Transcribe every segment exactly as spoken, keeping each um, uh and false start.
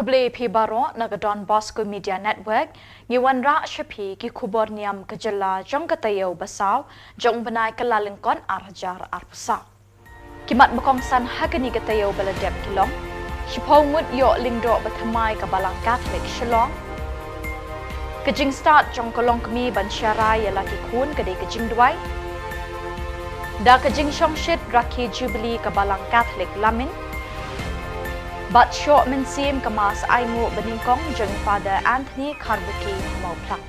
Khublei phi baroh na ka Don Bosco Media Network, ngi wanrah sha phi ki khubor niam ka jylla jong ka taïew ba saw jong u bnai Kyllalyngkot ar hajar arphew saw. Ki mat ba kongsan ha kane ka taïew ba la dep ki long: shiphew ngut ïoh lyngdoh ba thymmai ka Balang Katholik Shillong. Ka jingstad jong ka longkmie ban sharai ïa la ki khun ka dei ka jingduwai. Da ka jingshongshit rakhe Jubilee ka Balang Katholik Lamin. Bad shoh mynsiem ka Mass ainguh banyngkong jong Father Anthony Kharbuki Mawphlang.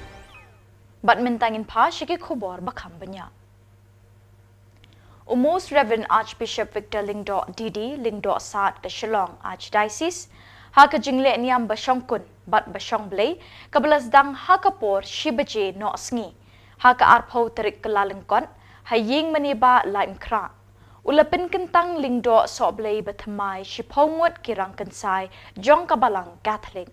Bad mynta ngin phai sha ki khubor ba kham bniah. U Most Reverend Archbishop Victor Lyngdoh D D, Lyngdoh Sad ka Shillong Archdiocese, ha ka jingleh niam ba shongkun bad ba shongblei kaba la sdang ha ka por shi baje noh sngi ha ka arphew tarik Kyllalyngkot, ha ïing mane Bah Laitumkhrah, u la pynkyntang lyngdoh sohblei ba thymmai shiphew ngut ki rangkynsai jong ka Balang Katholik.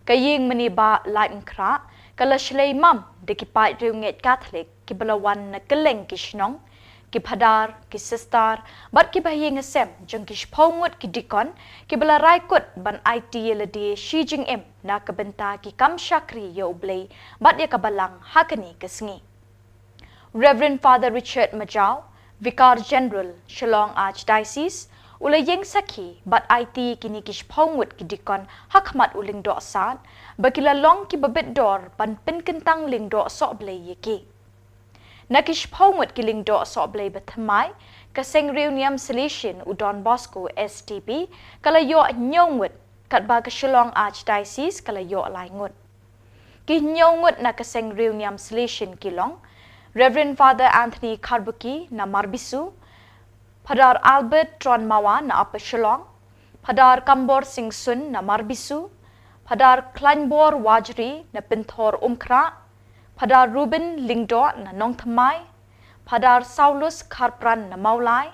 Ka ïing mane Bah Laitumkhrah ka la shlei mam da ki paid riewngeit Katholik kiba la wan na kylleng ki shnong, ki phadar, ki sister, bad kiba ha ïing ha sem jong ki shiphew ngut ki deacon kiba la rai kut ban aiti ïa lade shi jingim na ka bynta ki kam shakri ïa U Blei bad ïa ka Balang ha kane ka sngi. Reverend Father Richard Majaw, Vicar General, Shillong Archdiocese, u la ïeng sakhi bad aiti ïa kine ki shiphew ngut ki deacon ha khmat u Lyngdoh Sad ba ki la long kiba bit dor ban pynkyntang lyngdoh sohblei ïa ki. Na ki shiphew ngut ki lyngdoh sohblei ba thymmai, ka Seng Riewniam Salesian u Don Bosco S T B ka la ïoh hynñiew ngut, katba ka Shillong Archdiocese ka la ïoh lai ngut. Ki hynñiew ngut na ka Seng Riewniam Salesian ki long: Reverend Father Anthony Kharbuki na Marbisu, Phadar Albert Tronmawa na Upper Shillong, Phadar Kambor Singh Sun na Marbisu, Phadar Klaiñbor Wajri na Pynthorumkhrah, Phadar Reuben Lyngdoh na Nongthymmai, Phadar Saulus Kharpran na Mawlai,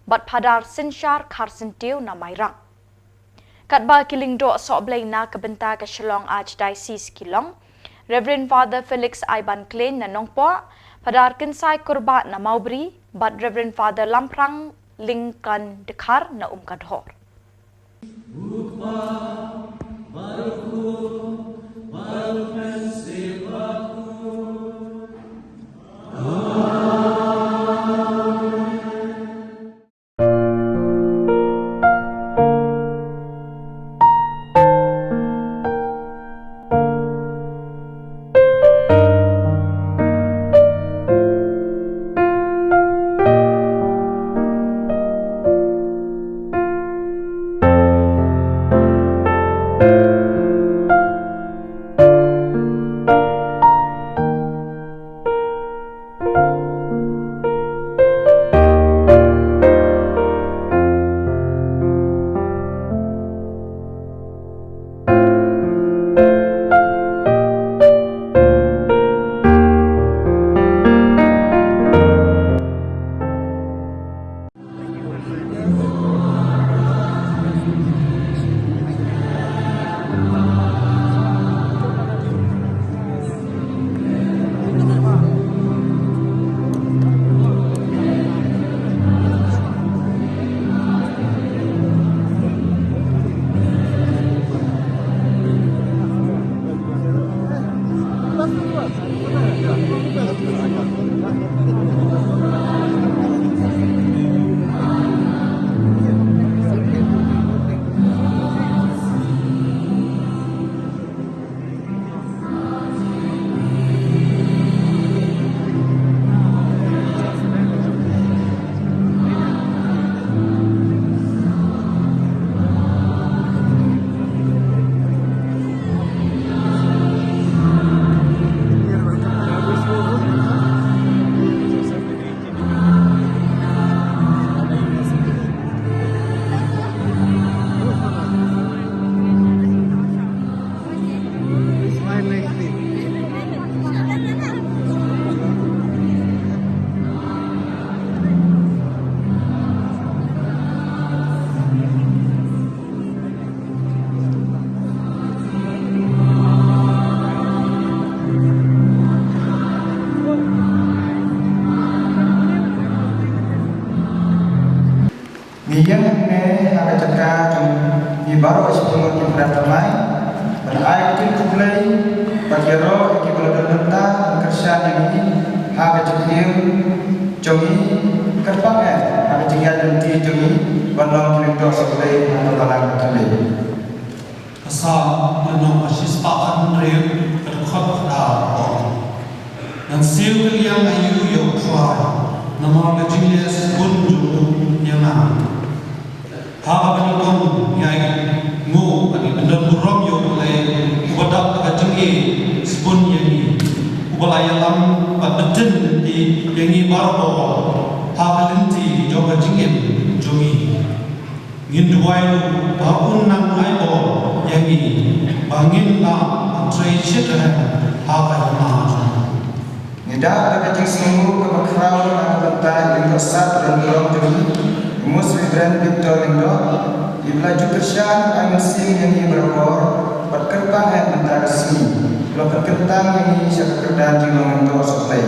bad Phadar Synshar Kharsyntiew na Mairang. Katba ki lyngdoh sohblei na ka bynta ka Shillong Archdiocese ki long: Reverend Father Felix Aiban Klein na Nongpoh, Phadar Kynsai Kurbah na Mawbri, bad Reverend Father Lamphrang Lyngkhan Dkhar na Umkadhor. Ngi ïeng hangne ha ka jaka jong Baroh shibun ki para thymmai, ban ai ka jingkhublei bad ïaroh ïa ki ba la don bynta ban kyrshan ïa ngi ha ka jingim jong ngi, kyrpang eh ha ka jingïaid lynti jong ngi ban long ki lyngdoh sha U Blei ha ka balang ka thylliej. Ka Salm lynnong ka shispah khathynriew, ka dkhot kadaw ka ong: Ngan siew kylliang aïu ïa U Trai, namar ka jingleh shibun jong u ïa nga. Ha kaba nyngkong ngi ai nguh ba ngi pyndonburom ïa U Blei uba dap da ka jingïeit shibun ïa ngi, uba la ïalam bad btin lynti ïa ngi baroh ha ka lynti jong ka jingim jong ngi. Ngin duwai ruh ba un nang ai bor ïa ngi ba ngin lah ban trei shitrhem ha ka hima jong u. Ngi da da ka jingsngewnguh kaba khraw na ka bynta i Lyngdoh Sat Lyngdoh jong ngi, i Most Reverend Victor Lyngdoh, i ba la ju kyrshan ai mynsiem ïa ngi barabor, bad kyrpang eh mynta ka sngi, ba la pynkyntang ïa ngi sha ka kyrdan jinglong lyngdoh sha U Blei.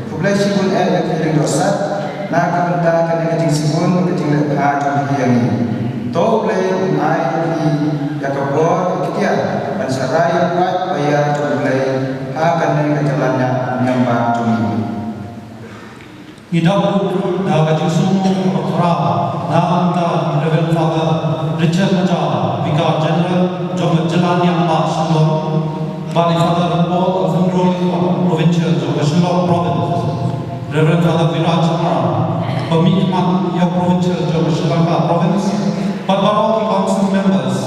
Khublei shibun eh ïa phi Lyngdoh Sat, na ka bynta kane ka jingsibun ka jingleh bha jong phi ïa ngi. To U Blei un ai ïa phi ïa ka bor ka iktiar ban sharai ïa u paid ba ïar jong U Blei ha kane ka jylla niam ba jong ngi. Ngi dap ruh da ka jingsngewnguh kaba khraw na ka bynta Reverend Father Richard Majar, Vicar General jong ka jylla niam ba Shillong, bad i Father Paul Alejandro Provincial jong ka Shillong Province, Reverend Father Viraj Kumar, ba mihkhmat ïa u Provincial jong ka Shillong Province, bad baroh ki Council Members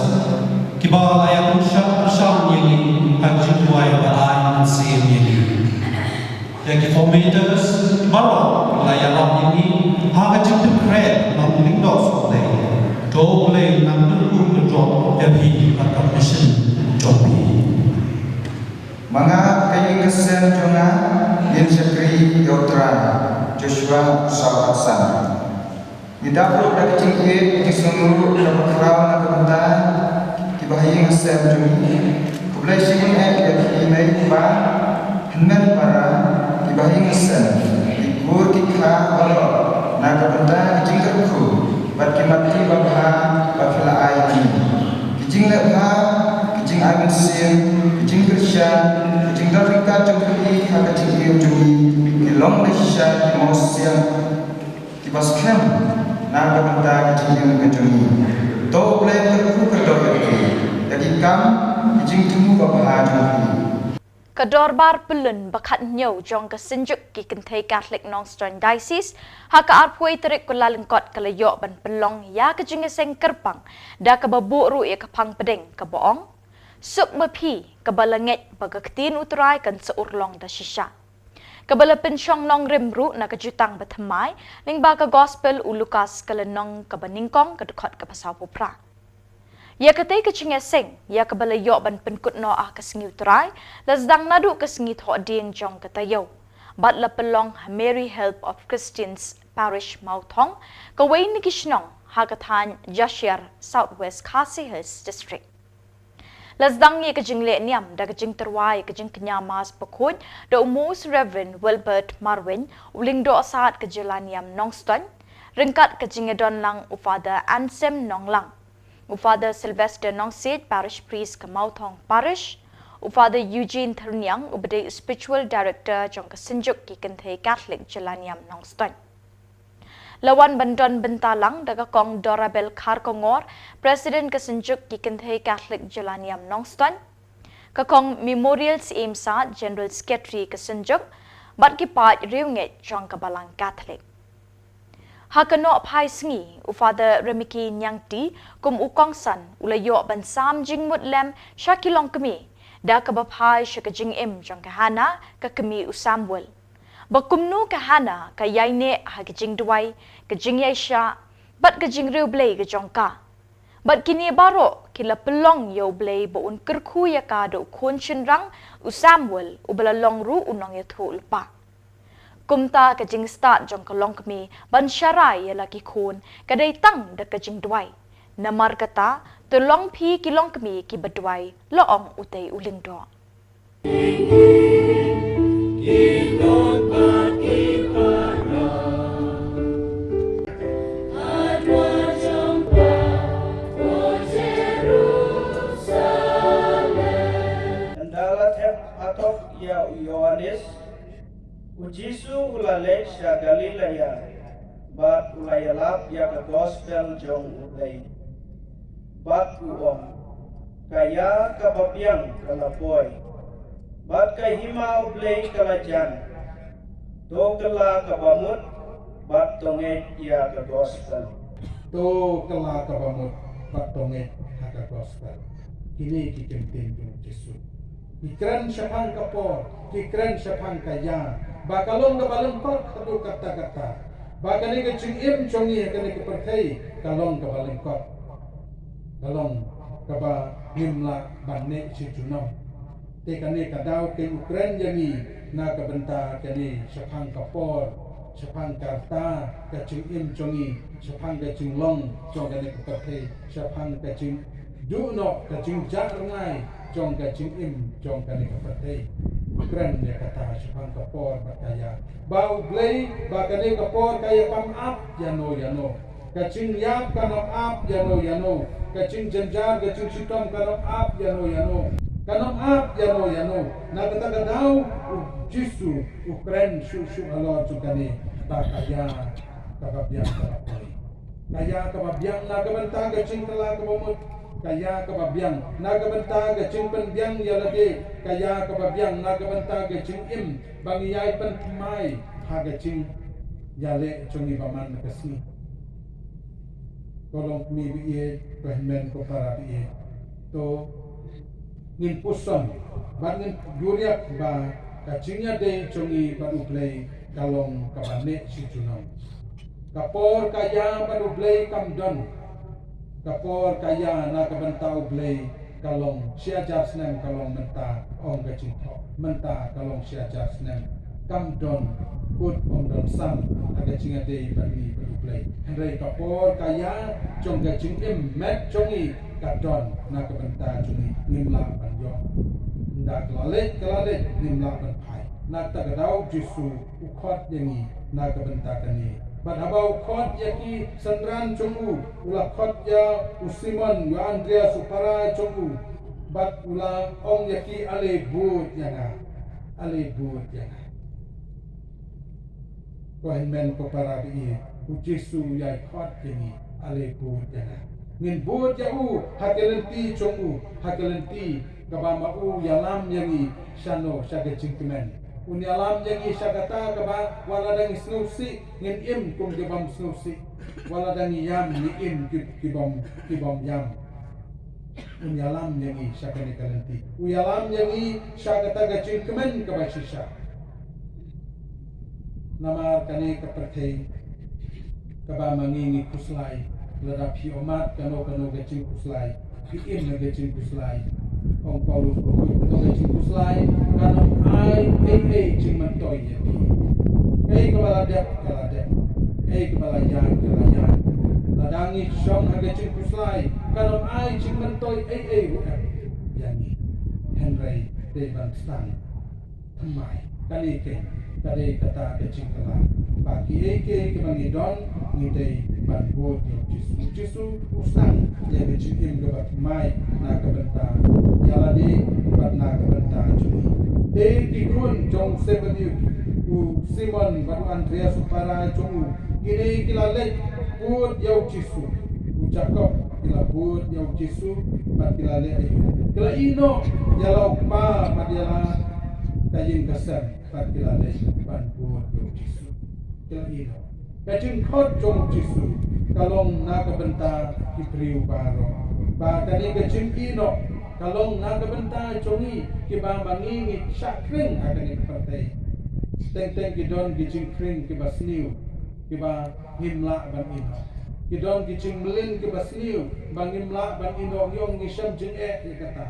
kiba la ïa kyrshan ïa ngi ha ka jingduwai bad ai mynsiem ïa ngi. Ïa ki formators baroh la ïarap ïa ngi ha ka jingpynkhreh ba ngin lyngdoh sha U Blei. To U Blei un nang kyrkhu kyrdoh ïa phi bad ka mission jong phi. Ma nga bad ka ïing ka sem jong nga ngin shakri ïa U Trai. Joshua saw khatsan. Ngi dap ruh da ka jingïeit, ka jingsngewnguh kaba khraw na ka bynta ki bahaïing hasem jong ngi. Khublei shibun eh ïa phi mei pa, hynmen para, ki bahaïing hasem, ki kur ki kha baroh, na ka bynta ki jingkyrkhu bad ki mat ki babha ba phi la ai ïa ngi. Ki jingleh bha, ki jingai mynsiem, ki jingkyrshan, ki jingdon ryngkat jong phi ha ka jingim jong ngi ki long da shisha ki mawsiang kiba skhem na ka bynta ka jingim ka jong ngi. To U Blei un kyrkhu kyrdoh ïa phi da ki kam, ki jingthmu babha jong phi. Ka dorbar pyllun ba khathynñiew jong ka Synjuk ki Kynthei Katholik Nongstoiñ Diocese ha ka arphew tarik Kyllalyngkot ka la ïoh ban pynlong ïa ka jingïaseng kyrpang da kaba buh ruh ïa ka phang pdeng kaba ong: Suk ma phi, kaba la ngeit ba ka ktien U Trai kan sa urlong da shisha. Kaba la pynshong nongrim ruh na ka jutang bathymmai lyngba ka Gospel u Lukas ka lynnong kaba nyngkong ka dkhot kaba sawphew phra. Ïa katei ka jingïaseng ïa kaba la ïoh ban pynkut noh ha ka sngi U Trai la sdang naduh ka sngi Thohdieng jong ka taïew bad la pynlong ha Mary Help of Christians Parish Mawthong, kawei na ki shnong ha ka thaiñ Jashiar, South West Khasi Hills District. La sdang ïa ka jingleh niam da ka jingtyrwa ïa ka jingkñia Mass bakhuid da u Most Reverend Wilbert Marwein, u Lyngdoh Sat ka jylla niam Nongstoiñ, ryngkat ka jingïadon lang u Father Anselm Nonglang, u Father Sylvester Nongsiej, Parish Priest ka Mawthong Parish, u Father Eugene Thyrniang uba dei u Spiritual Director jong ka Synjuk ki Kynthei Katholik jylla niam Nongstoiñ. La wan ban don bynta lang da ka Kong Dorabel Kharkongor, President ka Synjuk ki Kynthei Katholik jylla niam Nongstoiñ, ka Kong Memorial Syiem Sat, General Secretary ka Synjuk, bad ki paid riewngeit jong ka Balang Katholik. Ha ka nohphai sngi, u Father Remiki Niangti kum u kongsan u la ïoh ban sam jingmut lem sha ki longkmie da kaba phai sha ka jingim jong ka Hana, ka kmie u Samuel, ba kumno ka Hana ka ïaineh ha ka jingduwai, ka jingïaishah bad ka jingriewblei ka jong ka. Bad kine baroh ki la pynlong ïa U Blei ba un kyrkhu ïa ka da u khun shynrang u Samuel uba la long ruh u nongïathuhlypa. Kumta ka jingstad jong ka longkmie ban sharai ïa la ki khun ka dei tang da ka jingduwai. Namar kata, to long phi ki longkmie kiba duwai, la ong utei u Lyngdoh. bad u la ïalap ïa ka gospel jong U Blei. Bad u ong, ka ïa kaba biang ka la poi, bad ka hima U Blei ka la jan. To kylla kaba mut bad to ngeit ïa ka gospel. To kylla kaba mut bad to ngeit ha ka gospel. Kine ki ktien jong U Jisu. Ki kren shaphang ka por, ki kren shaphang ka ïa, ba ka long kaba lyngkot haduh katta katta. Ba kane ka jingim jong ngi ha kane ka pyrthei ka long kaba lyngkot, ka long kaba ngim lah ban neh shi junom. Te kane ka daw keiñ u kren ïa ngi na ka bynta kane shaphang ka por, shaphang ka rta ka jingim jong ngi, shaphang ka jinglong jong kane ka pyrthei, shaphang ka jingduh noh, ka jingjah rngai jong ka jingim jong kane ka pyrthei. U kren ïa kata shaphang ka por bad ka ïa, ba U Blei, ba kane ka por ka ïa kam ap ïano ïano. Ka jingïap kan ym ap ïano ïano. Ka jingjynjar, ka jingshitom kan ym ap ïano ïano. Kan ym ap ïano ïano. Na kata ka daw U Jisu u kren shuh shuh halor jong kane, ba ka ïa kaba biang ka la poi. Ka ïa kaba biang na ka bynta ka jingkylla kaba mut. Ka ïa kaba biang na ka bynta ka jingpynbiang ïalade. Ka ïa kaba biang na ka bynta ka jingim ba ngi ïai pynthymmai ha ka jingïaleh jong ngi ba man la ka sngi. Ko longkmie ba ïeit, ko hynmen ko para ba ïeit. To ngin puson bad ngin juriap ba ka jingïadei jong ngi bad U Blei ka long kaba neh shi junom. Ka por ka ïa bad U Blei kam don. Ka por ka ïa na ka bynta U Blei ka long shi hajar snem, ka long mynta, ong ka jingthoh, mynta ka long shi hajar snem. Kam don, kut ym don sam ha ka jingïadei bad ngi bad U Blei. Hynrei ka por ka ïa jong ka jingim met jong ngi ka don na ka bynta jong ngi, ngim lah ban ïoh. Ynda ka la leit, ka la leit, ngim lah ban phai. Na kata ka daw U Jisu u khot ïa ngi na ka bynta kane. Bad haba u khot ïa ki synran jong u, u la khot ïa u Simon, ïa u Andreas u para jong u. Bad u la ong ïa ki, ale bud ïa nga. Ale bud ïa nga. Ko hynmen ko para ba ïeit, U Jisu u ïai khot ïa ngi, ale bud ïa nga. Ngin bud ïa u ha ka lynti jong u, ha ka lynti kaba ma u ïalam ïa ngi shano, sha ka jingkmen. Un ïalam ïa ngi sha kata kaba wat lada ngi sngewsih ngin im kum ki bym sngewsih. Wat lada ngi ïam ngi im ki, ki bym, ki bym ïam. Un ïalam ïa ngi sha kane ka lynti. U ïalam ïa ngi sha kata ka jingkmen kaba shisha. Namar kane ka pyrthei kaba ma ngi ngi khuslai, lada phi ummat kano kano ka jingkhuslai, phi im na ka jingkhuslai. Ong Paulus, kano ka jingkhuslai kan ym ai ei ei jingmyntoi ïa phi. Ei kaba la dep ka la dep, ei kaba la ïaid ka la ïaid. Lada ngi shong ha ka jingkhuslai kan ym ai jingmyntoi ei ei ruh em ïa ngi. Hynrei dei ban sdang thymmai. Kane keiñ ka dei kata ka jingkylla, ba kiei kiei kiba ngi don ngi dei ban bud ïa U Jisu. U Jisu u sdang ïa ka jingim kaba thymmai na ka bynta ïa lade bad na ka bynta jong ngi. Te ki khun jong u Sebedi, u Simon bad u Andreas u para jong u, kine ki la leit bud ïa U Jisu. U Jakob ki la bud ïa U Jisu bad ki la leh aïu? Ki la ïeh noh ïa la u kpa bad ïa la ka ïing ka sem bad ki la leit ban bud ïa U Jisu. Ki la ïeh noh. Ka jingkhot jong U Jisu ka long na ka bynta ki briew baroh. Ba kane ka jingïeh noh ka long na ka bynta jong ngi kiba ma ngi ngi shah khring ha kane ka pyrthei. Teng teng ki don ki jingkhring kiba sniew kiba ngim lah ban ïeh noh. Ki don ki jingmlien kiba sniew ba ngim lah ban ïeh noh, ngi ong ngi shem jingeh ïa kata.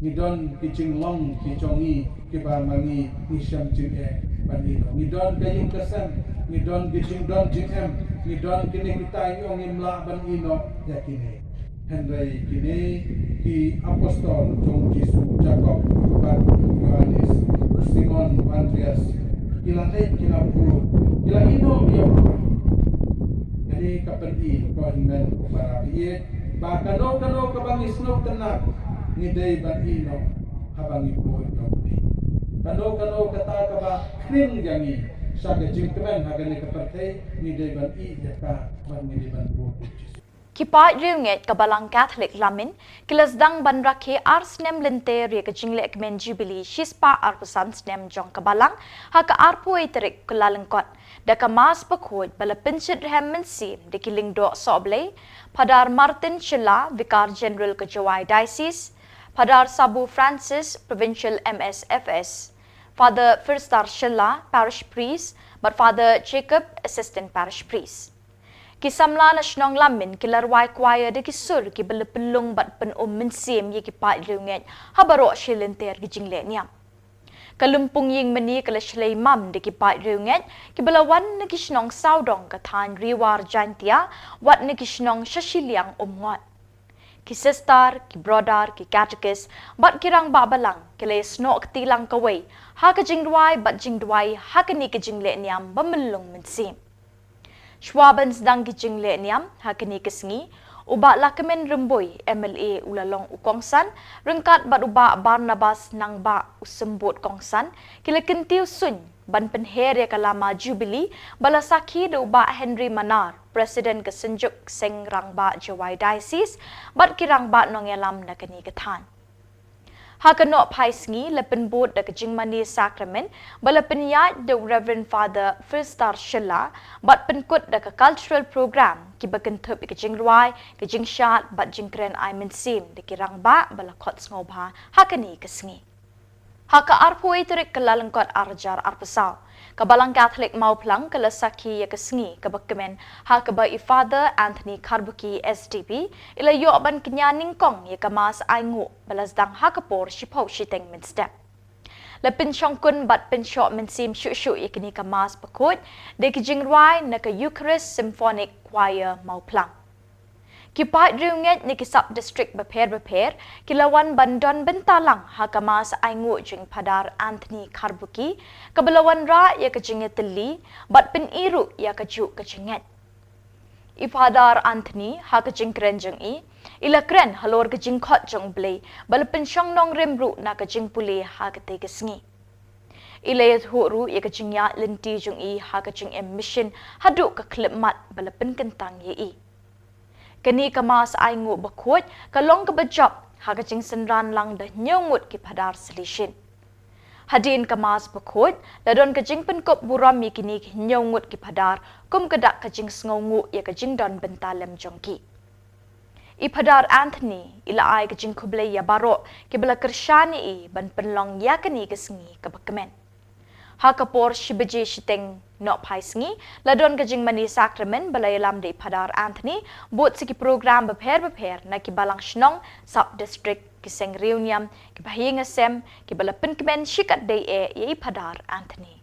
Ngi don ki jinglong ki jong ngi kiba ma ngi ngi shem jingeh ban ïeh noh. Ngi don ka ïing ka sem, ngi don ki jingdon jingem, ngi don kine kita, ngi ong ngim lah ban ïeh noh ïa kine. Hynrei kine ki apostol jong U Jisu, Jakob bad u Ïohannes, u Simon, u Andreas, ki la leit, ki la bud, ki la ïeh noh ïa u. Kane ka pyni, ko hynmen ko para ba ïeit, ba kano kano kaba ngi sngewtynnat ngi dei ban ïeh noh haba ngi bud ïa U Blei. Kano kano kata kaba khring ïa ngi, Sa ka jingkmen ha kane ka pyrthei ngi dei ban ïeit ïa ka bad ngi dei ban buh ïa ka. Ki paid riewngeit ka Balang Katholik Lamin ki la sdang ban rakhe ar snem lynter ïa ka jinglehkmen Jubilee shispah arphew san snem jong ka Balang ha ka arphew wei tarik Kyllalyngkot da ka Mass bakhuid ba la pynshitrhem mynsiem da ki lyngdoh sohblei, Phadar Martin Shylla, Vicar General ka Jowai Diocese, Phadar Sabu Francis, Provincial M S F S, Father Firstar Shylla, Parish Priest, bad Father Jacob, Assistant Parish Priest. Ki samla na shnong Lamin ki la rwai choir da ki sur kiba la pynlong bad pyn-um mynsiem ïa ki paid riewngeit ha baroh shi lynter ki jingleh niam. Ka lympung ïing mane ka la shlei mam da ki paid riewngeit kiba la wan na ki shnong sawdong ka thaiñ Ri War Jaiñtia, wat na ki shnong sha shiliang Umngot. Ki sister, ki brother, ki catechist bad ki rangbah Balang ki la ïasnoh kti lang kawei ha ka jingrwai bad jingduwai ha kane ka jingleh niam ba myllung mynsiem. Shuwa ban sdang ki jingleh niam ha kane ka sngi, u Bah Lahkmen Rymbui, M L A, u la long u kongsan ryngkat bad u Bah Barnabas Nangbah, u symbud kongsan, ki la kyntiew suiñ ban pynher ïa ka lama Jubilee ba la sakhi da u Bah Henry Manar, President ka Synjuk Seng Rangbah Jowai Diocese bad ki rangbah nongïalam na kane ka thaiñ. Ha ka nohphai sngi la pynbud da ka jingmane sakramen ba la pynïaid da u Reverend Father Firstar Shylla bad pynkut da ka cultural program kiba kynthup ïa ka jingrwai, ka jingshad bad jingkren ai mynsiem da ki rangbah ba la khot sngewbha ha kane ka sngi. Ha ka arphew wei tarik Kyllalyngkot ar hajar arphew saw, ka Balang Katholik Mawphlang ka la sakhi ïa ka sngi kaba kmen ha kaba i Father Anthony Kharbuki, S D P, i la ïoh ban kñia nyngkong ïa ka Mass ainguh ba la sdang ha ka por shiphew shiteng mynstep. La pynshongkun bad pynshoh mynsiem shuh shuh ïa kane ka Mass bakhuid da ki jingrwai na ka Eucharist Symphonic Choir Mawphlang. Ki paid riewngeit na ki sub-district bapher bapher ki la wan ban don bynta lang ha ka Mass ainguh jong i Phadar Anthony Kharbuki, kaba la wanrah ïa ka jingïatylli bad pyni ruh ïa kajuh ka jingngeit. I Phadar Anthony, ha ka jingkren jong i, i la kren halor ka jingkhot jong U Blei ba la pynshong nongrim ruh na ka jingpule ha katei ka sngi. I la ïathuh ruh ïa ka jingïaid lynti jong i ha ka jingim mission haduh ka khyllipmat ba la pynkyntang ïa i. Kane ka Mass ainguh bakhuid ka long kaba jop ha ka jingsynran lang da hynñiew ngut ki Phadar Salesian. Hadien ka Mass bakhuid la don ka jingpynkup burom ïa kine ki hynñiew ngut ki Phadar kum ka dak ka jingsngewnguh ïa ka jingdon bynta lem jong ki. I Phadar Anthony i la ai ka jingkhublei ïa baroh kiba la kyrshan ïa i ban pynlong ïa kane ka sngi kaba kmen. Ha ka por shi baje shiteng nohphai sngi la don ka jingmane sakramen ba la ïalam da i Phadar Anthony, bud sa ki program bapher bapher na ki balang shnong, sub-district, ki seng riewniam, ki bahaïing hasem, kiba la pynkmen shikatdei eh ïa i Phadar Anthony.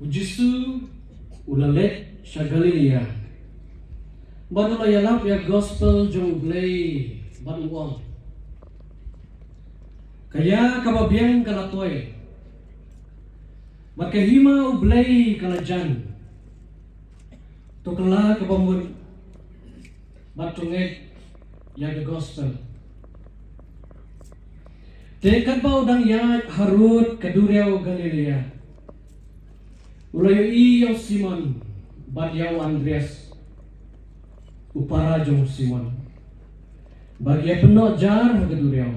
U Jisu u la leit sha Galilea bad u la ïalap ïa ka gospel jong U Blei bad u ong, ka ïa kaba biang ka la poi bad ka hima U Blei ka la jan. To kylla kaba mut bad to ngeit ïa ka gospel. Te katba u dang ïaid harud ka duriaw Galilea, u la ïohi ïa u Simon bad ïa u Andreas, u para jong u Simon, ba ki ïa pynnoh jar ha ka duriaw,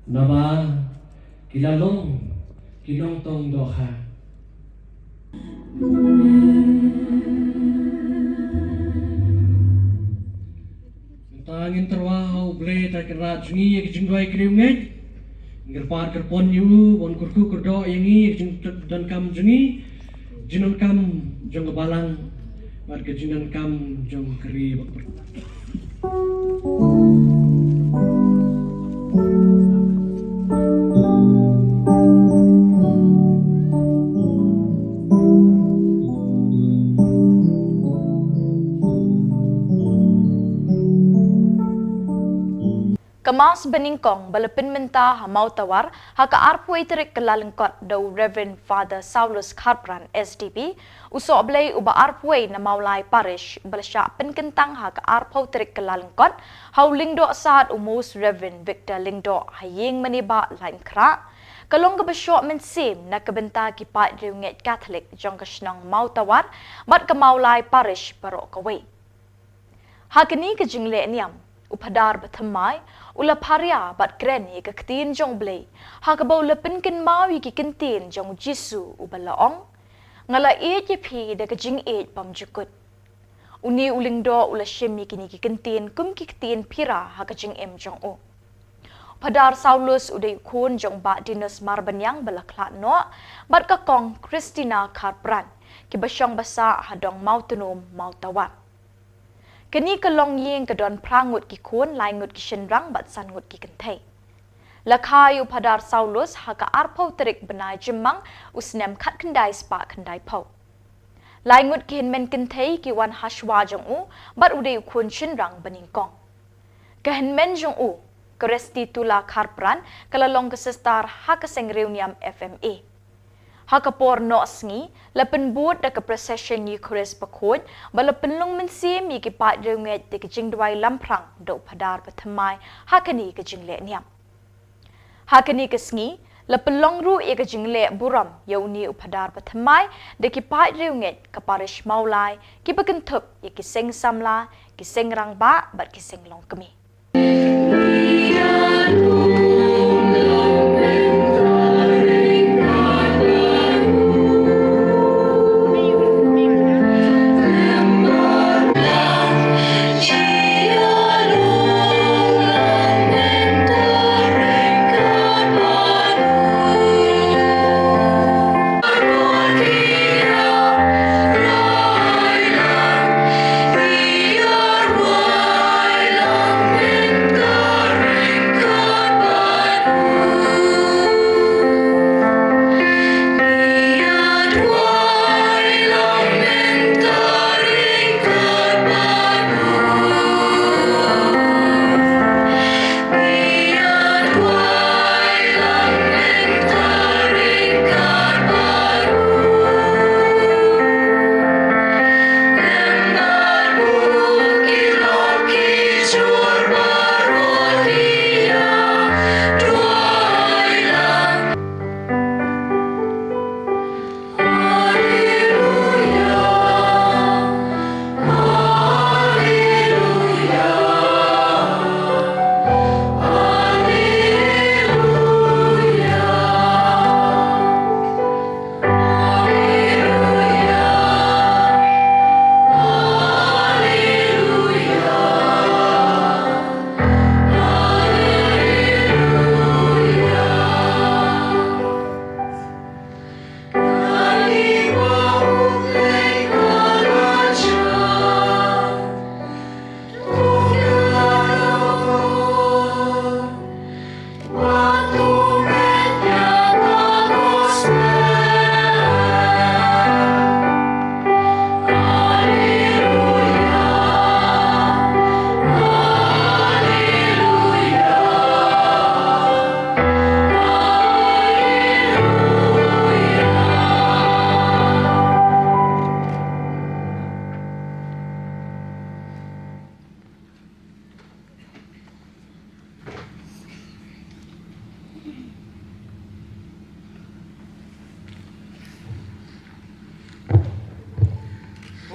naba ki la long ki nongtong dohkha. Mynta ngin tyrwa ha U Blei Trai Kynrad jong ngi ïa ka jingduwai ki riewngeit. Ngin kyrpad kyrpon ïa u ban kyrkhu kyrdoh ïa ngi ïa ka jingdonkam jong ngi. Jingdonkam jong ka balang bad ka jingdonkam jong ka ri bad ka Ka Mass banyngkong ba la pynmynta ha Mawtawar ha ka arphew tarik Kyllalyngkot da u Reverend Father Saulus Kharpran, S D B, u sohblei uba arphew na Mawlai Parish, ba la shah pynkyntang ha ka arphew tarik Kyllalyngkot ha u Lyngdoh Sad u Most Reverend Victor Lyngdoh ha ïing Manibah, Laitumkhrah, ka long kaba shoh mynsiem na ka bynta ki paid riewngeit Katholik jong ka shnong Mawtawar bad ka Mawlai Parish baroh kawei. Ha kane ka jingleh niam, u Phadar bathymmai u la pharia bad kren ïa ka ktien jong U Blei, ha kaba u la pynkynmaw ïa ki kyntien jong U Jisu uba la ong: "Nga la ïeit ïa phi da ka jingïeit bymjukut." Une u lyngdoh u la shim ïa kine ki kyntien kum ki ktien phira ha ka jingim jong u. Phadar Saulus u dei u khun jong Bah Dinus Marbaniang ba la khlad noh bad ka Kong Christina Kharpran, kiba shong ba sah ha dong Mawtnom, Mawtawar. Kane ka longïing ka don phra ngut ki khun, lai ngut ki shynrang bad san ngut ki kynthei. La kha ïa u Phadar Saulus ha ka arphew tarik bnai Jymmang u snem khatkhyndai spah khyndaiphew. Lai ngut ki hynmen kynthei ki wan ha shuwa jong u bad u dei u khun shynrang banyngkong. Ka hynmen jong u, ka Restitula Kharpran, ka la long ka sister ha ka Seng Riewniam F M A. Ha ka por noh sngi, la pynbud da ka procession Eucharist bakhuid, ba la pynlong mynsiem ïa ki paid riewngeit da ka jingduwai lamphrang da u Phadar bathymmai ha kane ka jingleh niam. Ha kane ka sngi, la pynlong ruh ïa ka jingleh burom ïa une u Phadar bathymmai da ki paid riewngeit ka Parish Mawlai, kiba kynthup ïa ki seng samla, ki seng rangbah bad ki seng longkmie.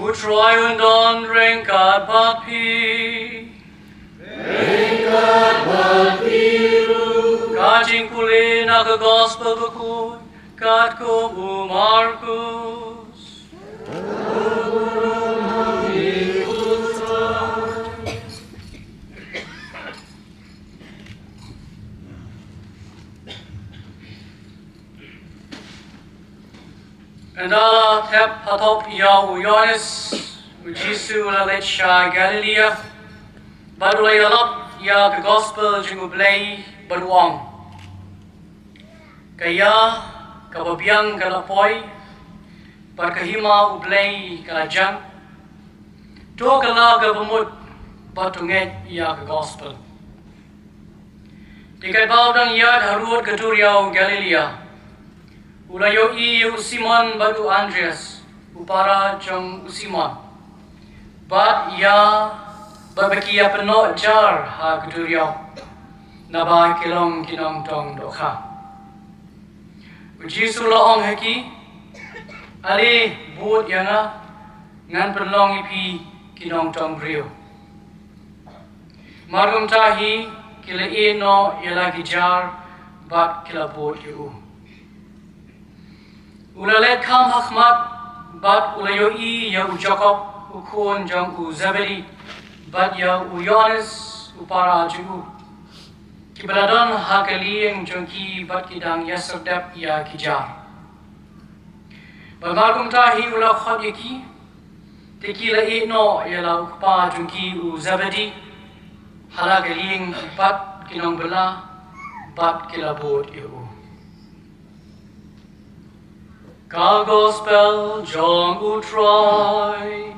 U Trai un don ryngkat bad phi. Ryngkat bad phi ruh. Ka jingpule na ka Gospel bakhuid katkum u Markus. Ynda la thep Thok ïa u Ïoannis, u Jisu u la leit sha Galilaia, bad u la ïalap ïa ka gospel jong U Blei bad u ong: Ka ïa kaba biang ka la poi, bad ka hima U Blei ka la jan. To kylla kaba mut bad to ngeit ïa ka gospel. Te katba u dang ïaid harud ka duriaw Galilaia, u la ïohi ïa u Simon bad u Andreas, u para jong u Simon, bad ïa, bad ba ki ïa pynnoh jar ha ka duriaw, naba ki long ki nongtong dohkha. U Jisu u la ong ha ki: Ale bud ïa nga, ngan pynlong ïa phi ki nongtong briew. Markumta hi ki la ïeh noh ïa la ki jar bad ki la bud ïa u. U la leit kham ha khmat, bad u la ïohi ïa u Jakob, u khun jong u Zebedi, bad ïa u Ïoannis, u para jong u, kiba la don ha ka lieng jong ki bad ki dang ïasyrdoh ïa ki jar. Bad markumta hi u la khot ïa ki, te ki la ïeh noh ïa la u kpa jong ki u Zebedi ha la ka lieng bad ki nongbylla, bad ki la bud ïa u. Ka gospel jong u Trai.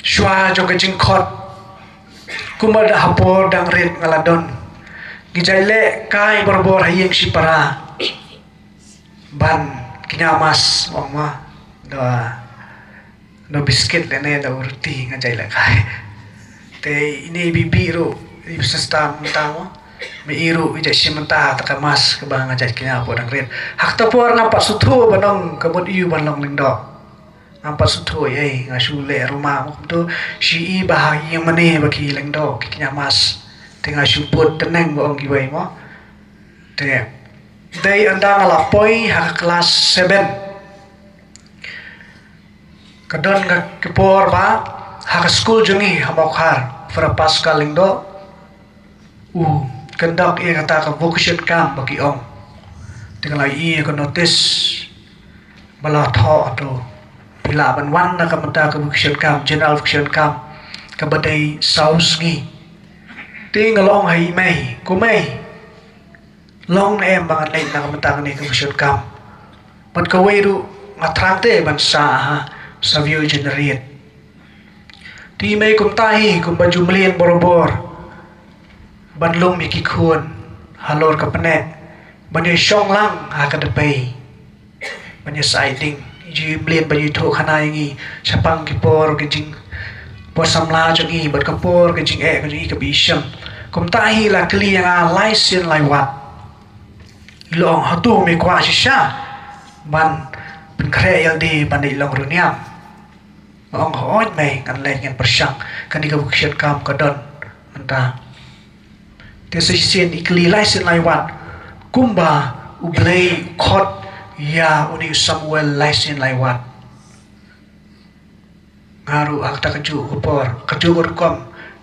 Shuwa jong ka jingkhot, kumba da ha por dang rit nga la don, ngi jai leh kai barabor ha ïing shipara ban kñia mass, ong ma, da da biskit lane da u roti nga jai leh kai. Te ine i bibi ruh i sesta mynta mo, me i ruh i jai shi mynta ha ta ka mass kaba nga jai kñia por dang rit. Ha kata por ngam pat sngewthuh ban ong ka mut ïu ban long lyngdoh. Ngam pat sngewthuh ei, nga shu leh ruma mo, kumto shi i ba ha ïing mane ba ki lyngdoh, ki kñia mass. Te nga shu bud tneng ba ong kiwei mo. Te dei ynda nga la poi ha ka klas seven, ka don ka, ka por ba ha ka skul jong ngi ha Mawkhar, Father Pascal Lyngdoh u conduct ïa kata ka vocation camp ba ki ong. Te nga la ïohi ïa ka notice ba la thoh, to phi lah ban wan na ka bynta ka vocation camp, general vocation camp, kaba dei saw sngi. Te nga la ong ha i mei, ko mei, long ne em ba ngan leit na ka bynta kane ka vocation camp? Bad kawei ruh nga thrang te ban sah ha Savio Generate. Te i mei kumta hi kumba ju mlien barabor ban lum ïa ki khun halor ka pneh, ban ïa shong lang ha ka dpei, ban ïa sah ïa ding. Ju mlien ban ïathuh khana ïa ngi shaphang ki por ka jing, por samla jong ngi bad ka por ka jingeh ka jong ngi kaba i shem. Kumta hi la kylli ïa nga lai sien lai wat. I la ong, hato me kwah shisha ban pynkhreh ïalade ban leit long riewniam? Nga ong, hooid mei, ngan leit, ngan pyrshang. Kane ka vocation camp ka don mynta. Te sa shisien i kylli lai sien lai wat kumba U Blei u khot ïa une u Samuel lai sien lai wat. Nga ruh ha kata kajuh ka por, kajuh ka rukom,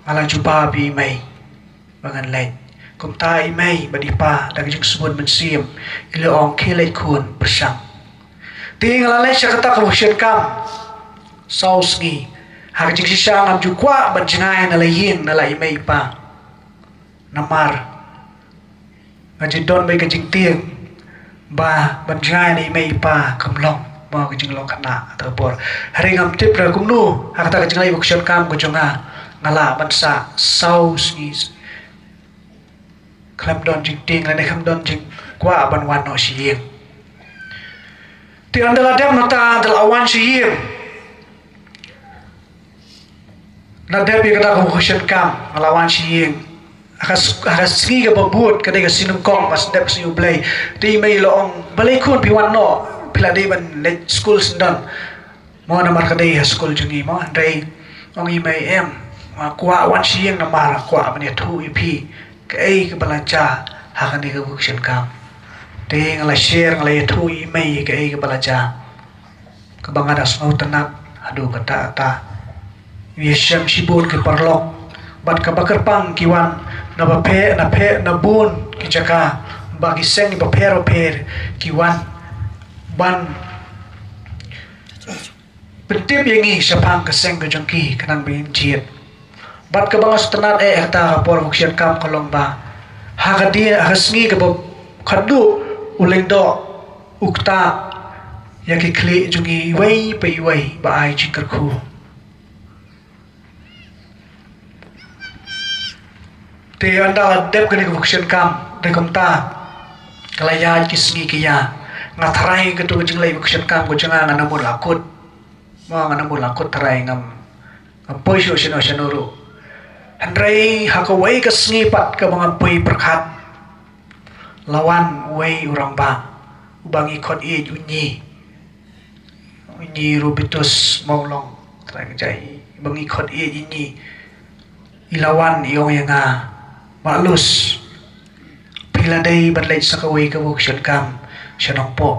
nga la jubab ïa i mei ba ngan leit. Kumta i mei bad i pa da ka jingsbun mynsiem i la ong, khie leit khun, pyrshang. Te nga la leit sha kata ka vocation camp saw sngi. Ha ka jingshisha ngam ju kwah ban jngai na la ïing na la i mei i pa. Namar nga ju don beit ka jingtieng ba ban jngai na i mei i pa kam long mo ka jinglong khynnah ha kata ka por. Hynrei ngam tip re kumno ha kata ka jingleit vocation camp ka jong nga, nga lah ban sah saw sngi khlem don jingtieng lane khlem don jingkwah ban wan noh sha ïing. Te ynda la dep nangta, ynda la wan sha ïing, la dep ïa kata ka vocation camp, nga la wan sha ïing. Ha ka s-, ha ka sngi kaba bud, ka dei ka sngi nyngkong, ba sdep ka sngi U Blei. Te i mei i la ong, balei khun phi wan noh, phi la dei ban leit skul syndon mo, namar ka dei ha skul jong ngi mo. Hynrei ong i mei, em, Nga kwah wan sha ïing namar nga kwah ban ïathuh ïa phi kaei kaba la jia ha kane ka vocation camp. Te nga la share, nga la ïathuh ïa i mei kaei kaba la jia, kaba nga da sngewtynnat haduh katta katta. Ïa shem shibun ki paralok bad kaba kyrpang ki wan na bapher na pher na bun ki jaka, ba ki seng bapher bapher ki wan ban pyntip ïa ngi shaphang ka seng ka jong ki khnang ba ngin jied. Bad kaba nga sngewtynnat eh ha kata ka por vocation camp ka long ba ha ka die, ha ka sngi kaba khadduh u lyngdoh u ktah ïa ki khlieh jong ngi iwei pa iwei ba ai jingkyrkhu. Te ynda la dep kane ka vocation camp, te kumta ka la ïaid ki sngi ki ïa, nga tharai kato ka jingleit vocation camp ka jong nga, nga nang mut la kut. Mo, nga nang mut la kut tharai, ngam, ngam poi shuh shano shano ruh. Hynrei ha kawei ka sngi pat kaba ngam poi pyrkhat, la wan uwei u rangbah uba ngi khot ïeit u Nyi. U Nyi Robitus Mawlong, trai ka jai, uba ngi khot ïeit u Nyi. I la wan i ong ïa nga, Bah Lus, phi la dei ban leit sa kawei ka vocation camp sha Nongpoh.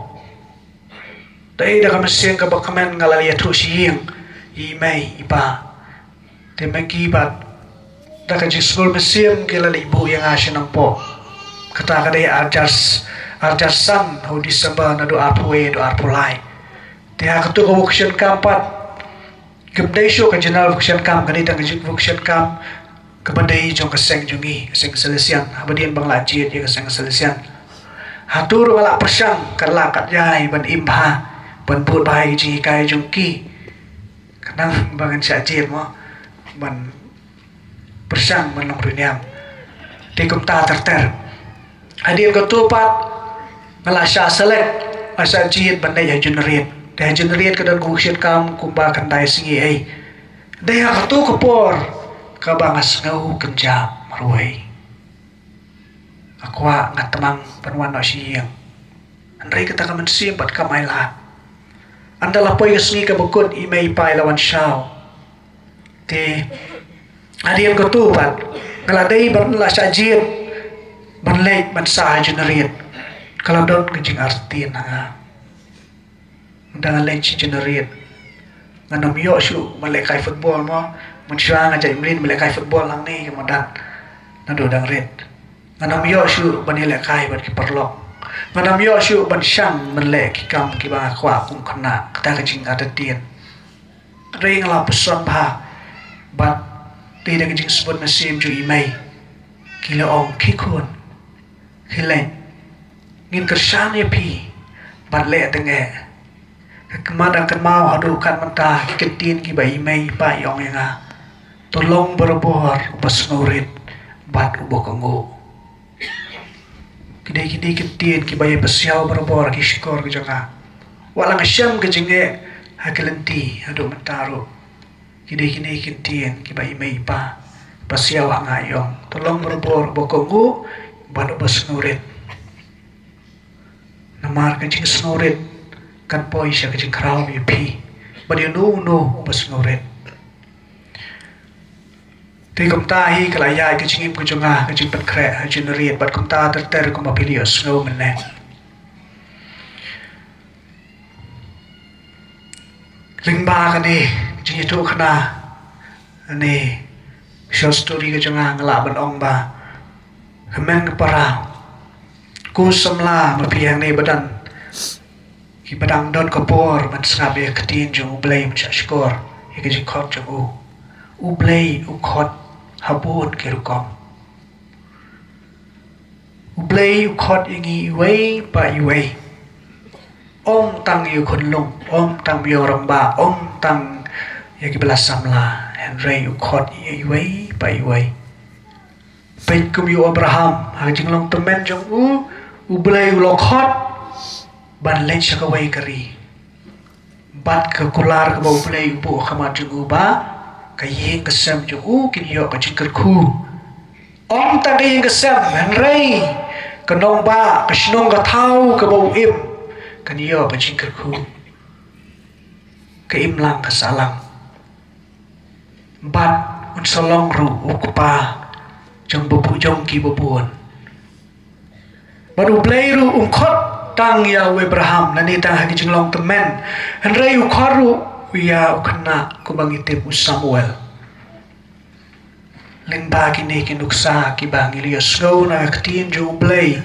Dei da ka mynsiem kaba kmen nga la ïathuh sha ïing, i mei i pa. Te ma ki pat da ka jingsngewbha mynsiem ki la leit buh ïa nga sha Nongpoh. Kata ka dei arjar, arjar san ha u December naduh arphew wei haduh arphew lai. Te ha kato ka vocation camp pat, kam dei shuh ka general vocation camp, ka dei tang ka vocation camp kaba dei jong ka seng jong ngi, ka seng Salesian. Haba dien ba nga la jied ïa ka seng Salesian, hato ruh nga la pyrshang katba lah katba ïai ban im bha, ban bud bha ïa ka jinghikai jong ki. Khnang ba ngan shah jied mo, ban pyrshang ban long riewniam. Te kumta ter ter. Hadien kato pat nga la shah select, nga la shah jied ban leit ha Jynrit. Te ha Jynrit ka don ka vocation camp kumba khyndai sngi ei. Dei ha kato ka por kaba nga sngew kynjah marwei. Nga kwah, nga tmang ban wan noh sha ïing. Hynrei kata ka mynsiem pat kam ailad. Ynda la poi ka sngi kaba kut, i mei i pa i la wan shaw. Te hadien kato pat nga la dei ban la shah jied ban leit ban sah ha Jynrit. Ka la don ka jingartatien ha nga. Ynda nga leit sha Jynrit, ngan ym ïoh shuh ban lehkai football mo. Mynshuwa nga jait mlien ban lehkai football hangne ha madan naduh dang rit. Ngan ym ïoh shuh ban ïalehkai bad ki paralok. Ngan ym ïoh shuh ban shang ban leh ki kam kiba nga kwah kum khynnah, kata ka jingartatien. Hynrei nga la pyrshang bha bad dei da ka jingsbun mynsiem jong i mei. Ki la ong, khie khun, khie leit, ngin kyrshan ïa phi bad leh tyngeh. Ka khmat dang kynmaw haduh kat mynta ki kyntien kiba i mei i pa i ong ïa nga. To long barabor uba sngewrit bad uba kohnguh. Ki dei kine ki kyntien kiba ïai pasiaw barabor ha ki shkor ka jong nga. Wat la nga shem ka jingeh ha ki lynti haduh mynta ruh, ki dei kine ki kyntien kiba i mei i pa i pasiaw ha nga, i ong, to long barabor uba kohnguh bad uba sngewrit. Namar ka jingsngewrit kan poi sha ka jingkhraw ïa phi bad ïa uno uno uba sngewrit. Te kumta hi ka la ïaid ka jingim ka jong nga, ka jingpynkhreh ha Jynrit, bad kumta ter ter kumba phi la ïohsngew mynne. Lyngba kane ka jingïathuhkhana, kane ka short story ka jong nga, nga lah ban ong ba, hynmen ka para, ko samla ma phi hangne ba don, kiba dang don ka por ban sngap ïa ka ktien jong U Blei ban shah shkor ïa ka jingkhot jong u. U Blei u khot ha bun ki rukom. U Blei u khot ïa ngi iwei pa iwei. Ym tang ïa u khunlung, ym tang ïa u rangbah, ym tang ïa kiba la samla, hynrei u khot ïa iwei pa iwei. Peit kum ïa u Abraham, ha ka jinglong tymmen jong u, U Blei u la khot ban leit sha kawei ka ri. Bad ka kular kaba U Blei u buh ha khmat jong u ba ka ïing ka sem jong u kin ïoh ka jingkyrkhu. Ym tang ka ïing ka sem, hynrei ka nongbah, ka shnong ka thaw kaba u im kan ïoh ka jingkyrkhu. Ka imlang ka sahlang. Bad un sa long ruh u kpa jong ba bun, jong ki ba bun. Bad U Blei ruh um khot tang ïa u Abraham lane tang ha ki jinglong tymmen, hynrei u khot ruh ïa u khynnah kumba ngi tip, u Samuel. Lyngba kine ki nuksa kiba ngi la ïohsngew na ka ktien jong U Blei,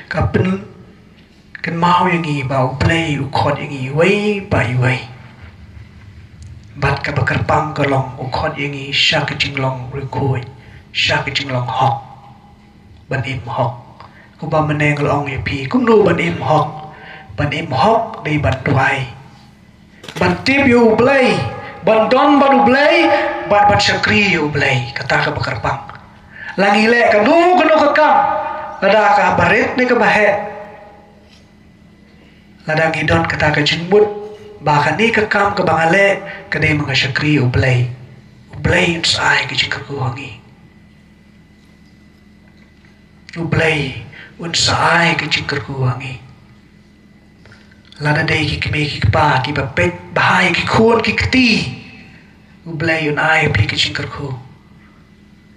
ka pynkynmaw ïa ngi ba U Blei u khot ïa ngi iwei pa iwei. Bad kaba kyrpang ka long u khot ïa ngi sha ka jinglong riewkhuid, sha ka jinglong hok. Ban im hok. Kumba mynne nga la ong ïa phi, kumno ban im hok? Ban im hok dei ban duwai, ban tip ïa U Blei, ban don bad U Blei, bad ban shakri ïa U Blei. Kata kaba kyrpang. La ngi leh kano kano ka kam, lada kaba rit ne kaba heh, lada ngi don kata ka jingmut ba kane ka kam kaba nga leh ka dei ba nga shakri ïa U Blei, U Blei un sa ai ka jingkyrkhu ha ngi. U Blei un sa ai ka jingkyrkhu ha ngi. Lada dei ki kmie ki kpa kiba peit bha ïa ki khun ki kti, U Blei un ai phi ka jingkyrkhu.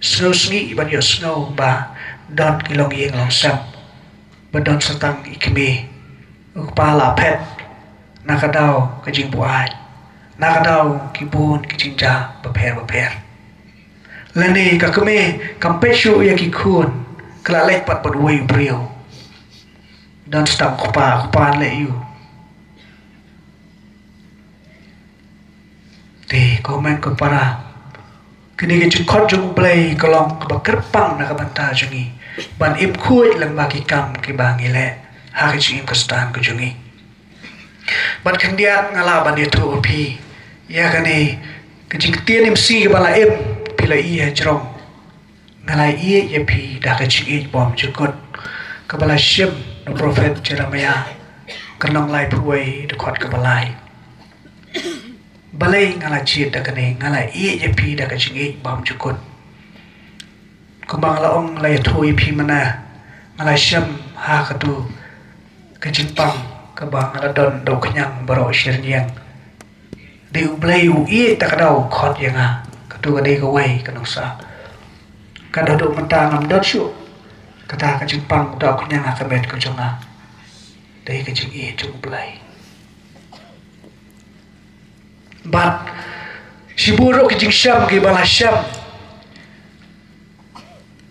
Sngewsih ban ïohsngew ba don ki longïing longsem ba don sa tang i kmie, u kpa la phet na ka daw ka jingbuaid, na ka daw ki bun ki jingjia bapher bapher. Lane ka kmie kam peit shuh ïa ki khun, ka la leit pat bad uwei u briew. Don sa tang u kpa, u kpa leh ïa u. Te ko hynmen ko para, kane ka jingkhot jong U Blei ka long kaba kyrpang na ka bynta jong ngi ban im khuid lyngba ki kam kiba ngi leh ha ka jingim Khristan ka jong ngi. Bad khyndiat nga lah ban ïathuh ïa phi ïa kane ka jingktien im sngi kaba la im, phi la ïohi hajrong. Nga la ïeit ïa phi da ka jingïeit bymjukut, kaba la shim na u prophet Jeremiah, ka lynnong laiphew wei, dkhot kaba lai. Balei nga la jied da kane, nga la ïeit ïa phi da ka jingïeit bymjukut? Kumba nga la ong, la ïathuh ïa phi mynne, nga la shim ha katu ka jingpang kaba nga la don da u khñiang baroh shi rynïeng. Dei U Blei u ïeit, ta ka daw u khot ïa nga. Katu ka dei kawei ka nuksa. Ka dei haduh mynta ngam don shuh kata ka jingpang, uta u khñiang ha ka met ka jong nga. Dei ka jingïeit jong U Blei. Bad shibun ruh ki jingshem kiba la shem.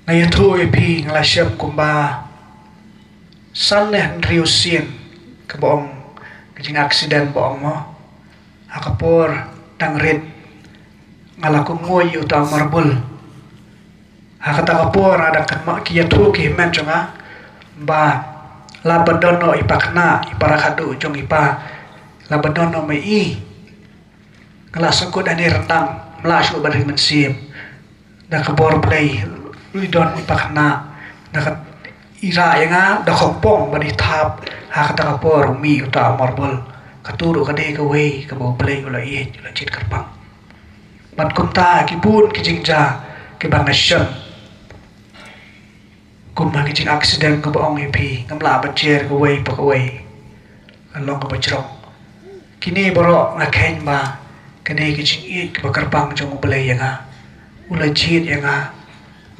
Nga ïathuh ïa phi, nga la shem kumba san ne hynriew sien kaba ong, ka jingaksiden ba ong mo. Ha ka por dang rit nga la kumno ïa uta u marbul. Ha kata ka por nga dang kynmaw, ki ïathuh ki hynmen jong nga ba la ba don noh i pakna, i para khadduh jong i pa, la ba don noh ma i. Nga la sngewkut hane ryndang, mlah shuh ban ring mynsiem. Da ka bor Blei, ruh i don i pakna, da ka ira ïa nga da khongpong bad i thap, ha kata ka por u mih uta u marbul. Katu ruh ka dei kawei kaba U Blei u la ïeit, u la jied kyrpang. Bad kumta ki bun ki jingjia kiba nga shem. Kumba ki jingaksiden kaba ong ïa phi, ngam lah ban jer kawei pa kawei. Ka long kaba jrong. Kine baroh nga kheiñ ba kane ka jingïeit kaba kyrpang jong U Blei ïa nga. U la jied ïa nga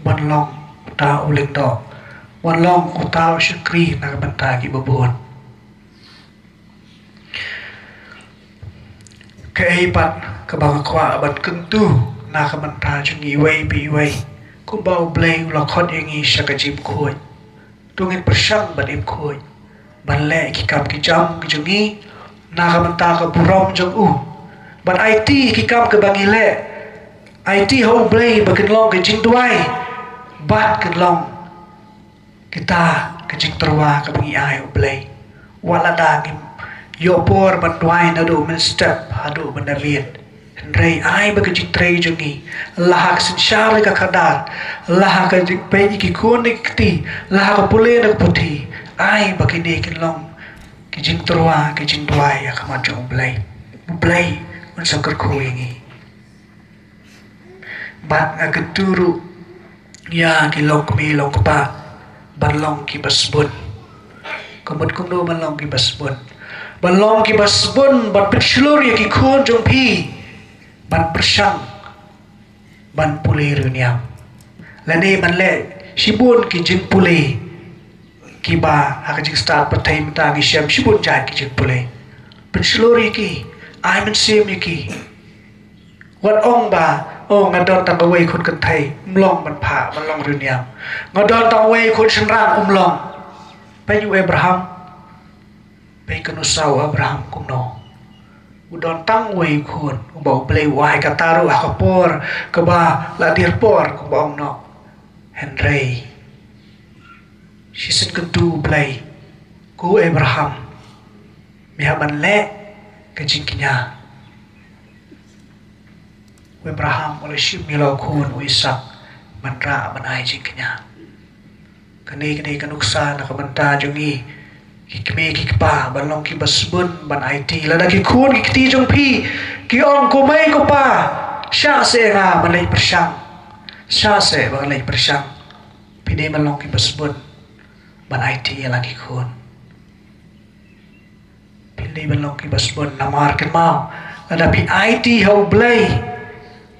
ban long uta u lyngdoh, ban long uta u shakri na ka bynta kiba bun. Kaei pat kaba nga kwah ban kyntu na ka bynta jong ngi iwei pa iwei, kumba U Blei u la khot ïa ngi sha ka jingim khuid. To ngin pyrshang ban im khuid, ban leh ki kam ki jam ki jong ngi na ka bynta ka burom jong u. Ban aiti ki kam kiba ngi leh, aiti ha U Blei ba kin long ka jingduwai, bad kin long kita ka jingtyrwa kaba ngi ai U Blei. Wat lada ngim ïoh por ban duwai naduh mynstep haduh mynmiet, hynrei ai ba ka jingtrei jong ngi, la ha ka synshar ne ka khadar, la ha ka jingpeit ïa ki khun ne ki kti, la ha ka pule ne ka puthi, ai ba kine kin long ki jingtyrwa, ki jingduwai ha khmat jong U Blei. U Blei un sa kyrkhu ïa ngi. Bad nga kyntu ruh ïa ki longkmie longkpa ban long kiba sbun. Ka mut kumno ban long kiba sbun? Ban long kiba sbun, ban pynshlur ïa ki khun jong phi ban pyrshang ban pule riewniam. Lane ban leh shibun ki jingpule kiba ha ka jingstad pyrthei mynta ngi shem shibun jait ki jingpule. Pynshlur ïa ki, ai mynsiem ïa ki. Wat ong ba, oh, nga don tang kawei khun kynthei, ym long ban phah, ban long riewniam. Nga don tang kawei khun shynrang, ym long. Peit u Abraham, peit ka nuksa u Abraham kumno. U don tang uwei u khun, uba U Blei u ai kata ruh ha ka por kaba la dier por kumba ong noh. Hynrei shisien kyntu U Blei, ko Abraham, me hap ban leh ka jingkñia. U Abraham u la shim ïa la u khun u Isaak ban rah ban ai jingkñia. Kane ka dei ka nuksa na ka bynta jong ngi ki kmie ki kpa ban long kiba sbun ban aiti. Lada ki khun ki kti jong phi ki ong, ko mei ko pa, shah seh nga ban leit pyrshang, shah seh ban leit pyrshang, phi dei ban long kiba sbun ban aiti ïa la ki khun. Phi dei ban long kiba sbun namar kynmaw, lada phi aiti ha U Blei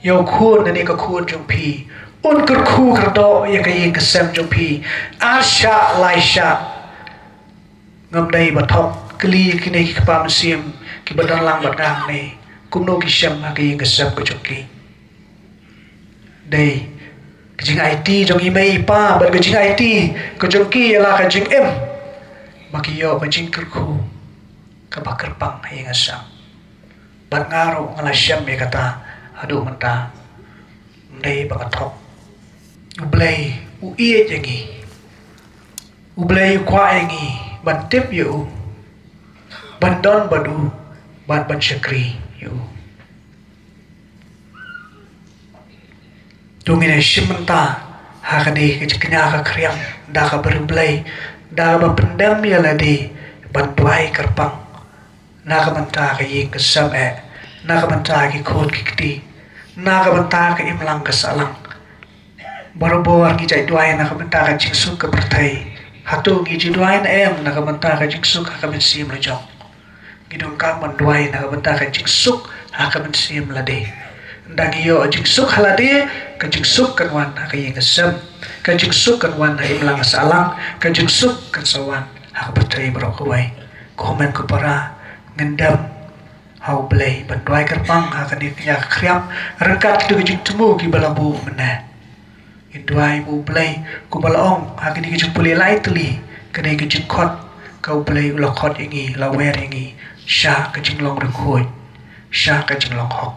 ïa u khun lane ka khun jong phi, un kyrkhu kyrdoh ïa ka ïing ka sem jong phi ar shah lai shah. Ngam dei ba thok, kylli ïa kine ki kpa mynsiem kiba don lang bad nga hangne, kumno ki shem ha ka ïing ka sem ka jong ki. Dei ka jingaiti jong i mei i pa bad ka jingaiti ka jong ki ïa la ka jingim ba ki ïoh ka jingkyrkhu kaba kyrpang ha ïing ha sem. Bad nga ruh nga la shem ïa kata haduh mynta. Ym dei ba nga thok. U Blei u ïeit ïa ngi. U Blei u kwah ïa ngi ban tip ïa u, ban don bad u, bad ban shakri ïa u. To ngin ïa shim bynta ha kane ka jingkñia ka khriam da kaba riewblei, da kaba pyndem ïa lade ban duwai kyrpang na ka bynta ka ïing ka sem eh, na ka bynta ki khun ki kti, na ka bynta ka imlang ka sahlang. Barabor ngi jait duwai na ka bynta ka jingsuk ka pyrthei. Hato ngi ju duwai ne em na ka bynta ka jingsuk ha ka mynsiem la jong? Ngi donkam ban duwai na ka bynta ka jingsuk ha ka mynsiem lade. Ynda ngi ïoh jingsuk ha lade, ka jingsuk kan wan ha ka ïing ka sem, ka jingsuk kan wan ha imlang sahlang, ka jingsuk kan sa wan ha ka pyrthei baroh kawei. Ko hynmen ko para, ngin dem ha U Blei ban duwai kyrpang ha kane ka jingkñia ka khriam ryngkat kito ki jingthmu kiba la buh mynne. Ngin duwai ba U Blei, kumba la ong ha kine ki jingpule lai tylli, kane ka jingkhot ka U Blei u la khot ïa ngi, la wer ïa ngi sha ka jinglong riewkhuid, sha ka jinglong hok.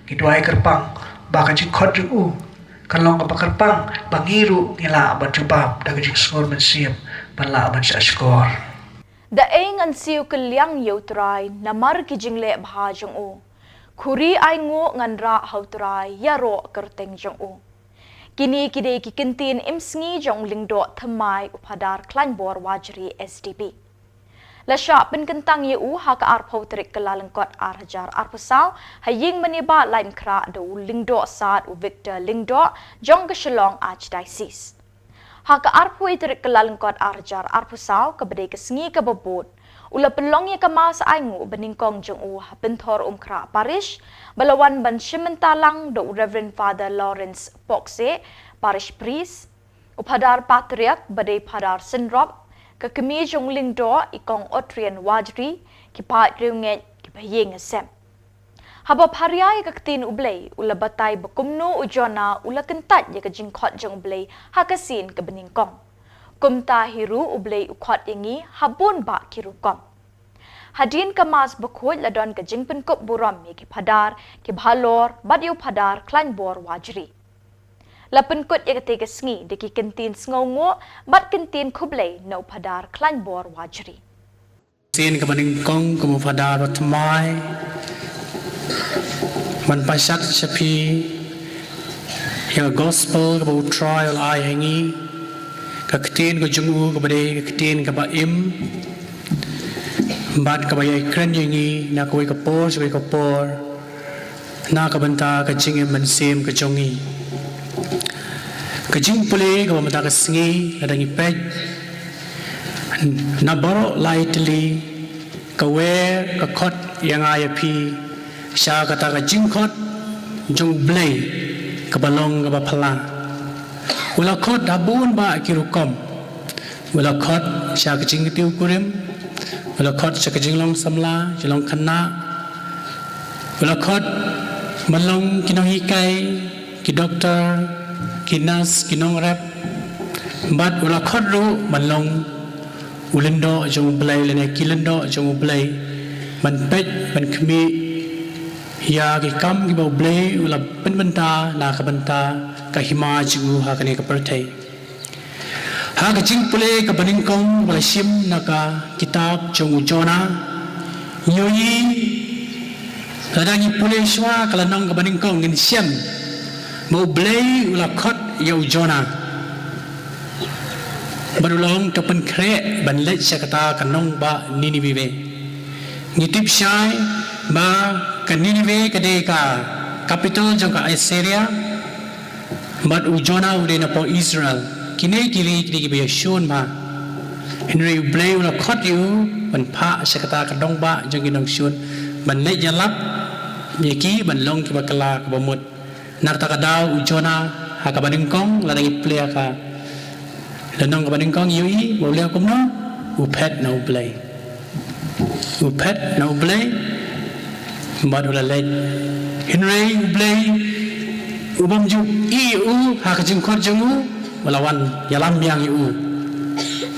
Ngi duwai kyrpang ba ka jingkhot jong u kan long kaba kyrpang, ba ngi ruh ngi lah ban jubab da ka jingsngur mynsiem, ban lah ban shahshkor. Da ei ngan siew kylliang ïa U Trai namar ki jingleh bha jong u. Khuri ainguh ngan rah ha U Trai ïaroh kyrteng jong u. Kine ki dei ki kyntien imsngi jong u Lyngdoh Thymmai u Phadar Klaiñbor Wajri S D B. La shah pynkyntang ïa u ha ka arphew tarik Kyllalyngkot ar hajar arphew saw ha ïing mane ba Laitumkhrah da u Lyngdoh Sad u Victor Lyngdoh jong ka Shillong Archdiocese. Ha ka arphew tarik Kyllalyngkot ar hajar arphew saw kaba dei ka sngi kaba bud, u la pynlong ïa ka Mass ainguh ba nyngkong jong u ha Pynthorumkhrah Parish, ba la wan ban shim bynta lang da u Reverend Father Lawrence Pokse, Parish Priest, u Phadar Patriarch ba dei Phadar Synrop, ka kmie jong u Lyngdoh i Kong Otrian Wajri, ki paid riewngeit, kiba ïing sem. Haba pharia ïa ka ktien U Blei, u la batai ba kumno u Jonah u la kyntait ïa ka jingkhot jong U Blei ha ka sien kaba nyngkong. Kumta hi ruh U Blei u khot ïa ngi ha bun bah ki rukom. Hadien ka Mass bakhuid la don ka jingpynkup burom ïa ki phadar, ki bhalor, bad ïa u Phadar Klaiñbor Wajri. La pynkut ïa katei ka sngi da ki kyntien sngewnguh bad kyntien khublei na u Phadar Klaiñbor Wajri. Sien kaba nyngkong kum u Phadar Thymmai ban pynshad sha phi ïa ka gospel kaba U Trai u la ai ha ngi, ka ktien ka jong u kaba dei ka ktien kaba im bad kaba ïai kren ïa ngi na kawei ka por sha kawei ka por, na ka bynta ka jingim mynsiem ka jong ngi. Ka jingpule kaba mynta ka sngi, lada ngi peit na baroh lai tylli, ka wer, ka khot ïa nga ïa phi sha kata ka jingkhot jong U Blei, kaba long kaba phylla. U la khot ha bun bah ki rukom. U la khot sha ka jingkiew kurim. U la khot sha ka jinglong samla, jinglong khynnah. U la khot ban long ki nonghikai, ki doktor, ki nurse, ki nongrep. Bad u la khot ruh ban long u lyngdoh jong U Blei lane ki lyngdoh jong U Blei, ban peit, ban khmih ïa ki kam kiba U Blei u la pynbynta na ka bynta ka hima jong u ha kane ka pyrthei. Ha ka jingpule kaba nyngkong ba la shim na ka kitab jong u Jonah, ngi ïohi, lada ngi pule shuwa ka lynnong kaba nyngkong, ngin shem ba U Blei u la khot ïa u Jonah. Bad u la ong, to pynkhreh ban leit sha kata ka nongbah Ninive. Ngi tip shai ba ka Ninive ka dei ka capital jong ka Assyria. Bad u Jonah u dei na pdeng Israel. Kine ki ri ki dei kiba ïashun bha. Hynrei U Blei u la khot ïa u ban phah sha kata ka nongbah jong ki nongshun, ban leit ïalap ïa ki, ban long kiba kylla kaba mut. Na kata ka daw u Jonah ha kaba nyngkong, lada ngi pule ha ka lynnong kaba nyngkong, ïohi ba u leh kumno, u phet na U Blei. U phet na U Blei bad u la leit. Hynrei U Blei u bym ju ïeh ïa u ha ka jingkhot jong u, u la wan ïalam biang ïa u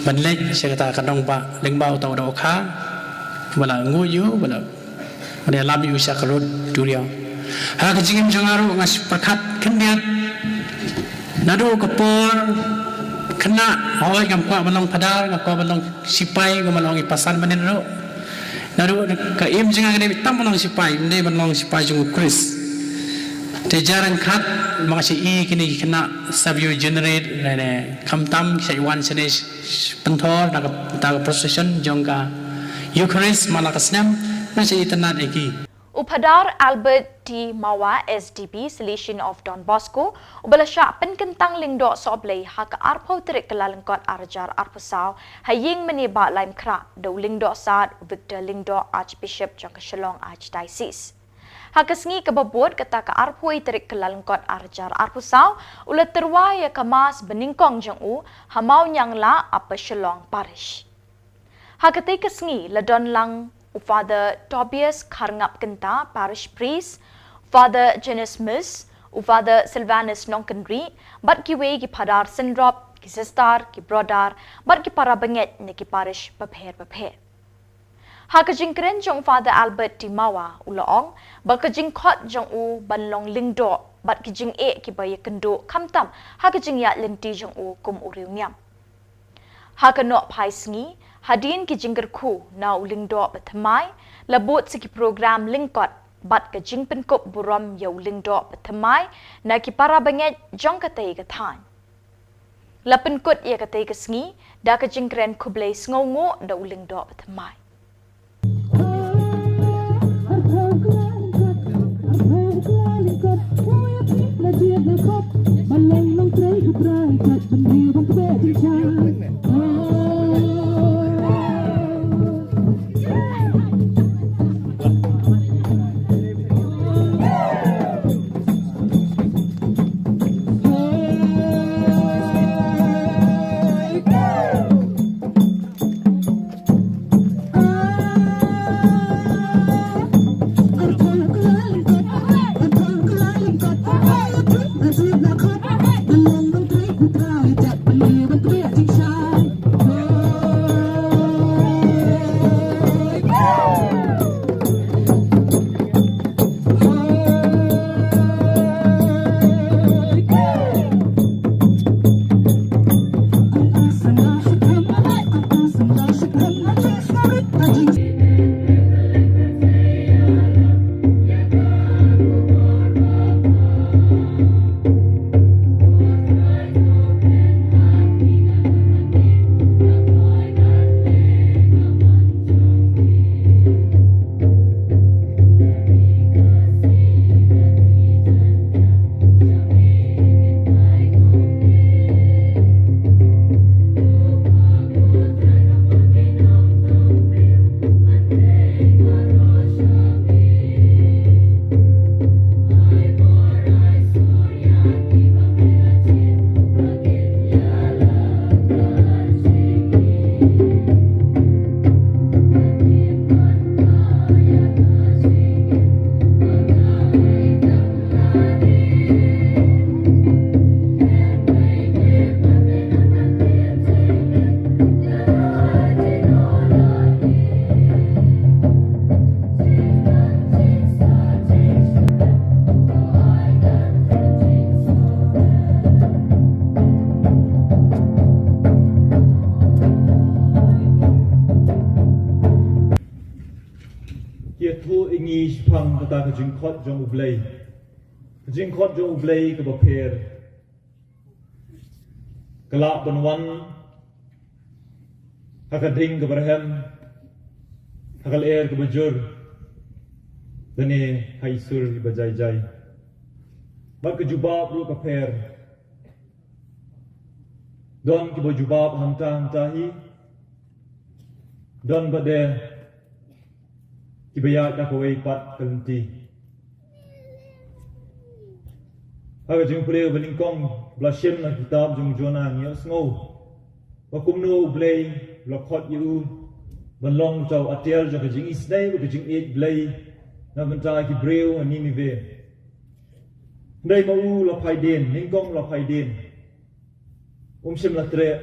ban leit sha kata ka nongbah lyngba uta u dohkha, u la nguid ïa u, u la Ban ïalam ïa u sha ka rud duriaw. Ha ka jingim jong nga ruh nga shu pyrkhat khyndiat. Naduh ka por khynnah, hooid, ngam kwah ban long phadar, nga kwah ban long sipai, kumba la ong i Pastor mynnin ruh. Naduh ka im jong nga ka dei tam ban long sipai, ym dei ban long sipai jong u Khrist. Te jar ryngkat ma nga shu i kine ki khynnah sub-generate ne, ne, khamtam ki shu wan shane pynthor na ka, na ka procession jong ka Eucharist man la ka snem, nga shu itynnad ïa ki. U Phadar Albert T Mawa, S D B, Salesian of Don Bosco, uba la shah pynkyntang Lyngdoh Sohblei ha ka arphew tarik Kyllalyngkot arhajar arphew saw, ha ïing mynne Bah Laitumkhrah, da u Lyngdoh Sad, u Victor Lyngdoh, Archbishop jong ka Shillong Archdiocese. Ha ka sngi kaba bud, kata ka arphew tarik Kyllalyngkot arhajar arphew saw, u la tyrwa ïa ka Mass banyngkong jong u ha Mawniangla, Upper Shillong Parish. Ha katei ka sngi la don lang u Father Tobias Kharngap Kynta, Parish Priest, Father Jonas Mis, u Father Silvanus Nongkynrih, bad kiwei ki phadar synrop, ki sister, ki brother, bad ki para bangeit na ki parish bapher bapher. Ha ka jingkren jong Father Albert T Mawa, u la ong ba ka jingkhot jong u ban long lyngdoh bad ki jingeh kiba ïakynduh khamtam ha ka jingïaid lynti jong u kum u riewniam. Ha ka nohphai sngi, hadien ki jingkyrkhu na u Lyngdoh Bathymmai, la bud sa ki program lyngkot bad ka jingpynkup burom ïa u Lyngdoh Bathymmai na ki para bangeit jong katei ka thaiñ. La pynkut ïa katei ka sngi da ka jingkren khublei sngewnguh da u Lyngdoh Bathymmai. Ngi shaphang kata ka jingkhot jong U Blei. Ka jingkhot jong U Blei kaba pher ka lah ban wan ha ka ding kaba rhem, ha ka lyer kaba jur, lane ha i sur iba jai jai. Bad ka jubab ruh ka pher. Don kiba jubab hangta hangta hi. Don bad de kiba ïaid da kawei pat ka lynti. Ha ka jingpule ba nyngkong ba la shim na kitab jong Jonah ngi ïohsngew ba kumno U Blei u la khot ïa u ban long uta u atiar jong ka jingisynei bad ka jingïeit Blei na bynta ki briew ha Ninive. Hynrei ma u la phai dien, nyngkong la phai dien. Um shym la treh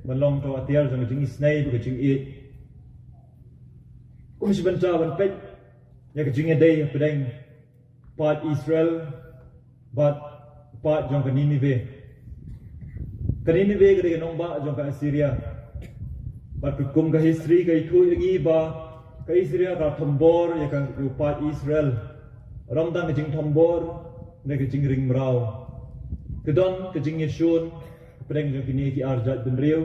ban long uta u atiar jong ka jingisynei bad ka jingïeit. Um shym bynta ban peit ïa ka jingïadei hapdeng paid Israel bad paid jong ka Ninive. Ka Ninive ka dei ka nongbah jong ka Assyria. Bad kum ka history ka ïathuh ïa ngi ba ka Assyria ka thombor ïa ka, ïa u paid Israel. Ym tang ka jingthombor, ne ka jingring mraw. Ka don ka jingïashun hapdeng jong kine ki ar jait bynriew.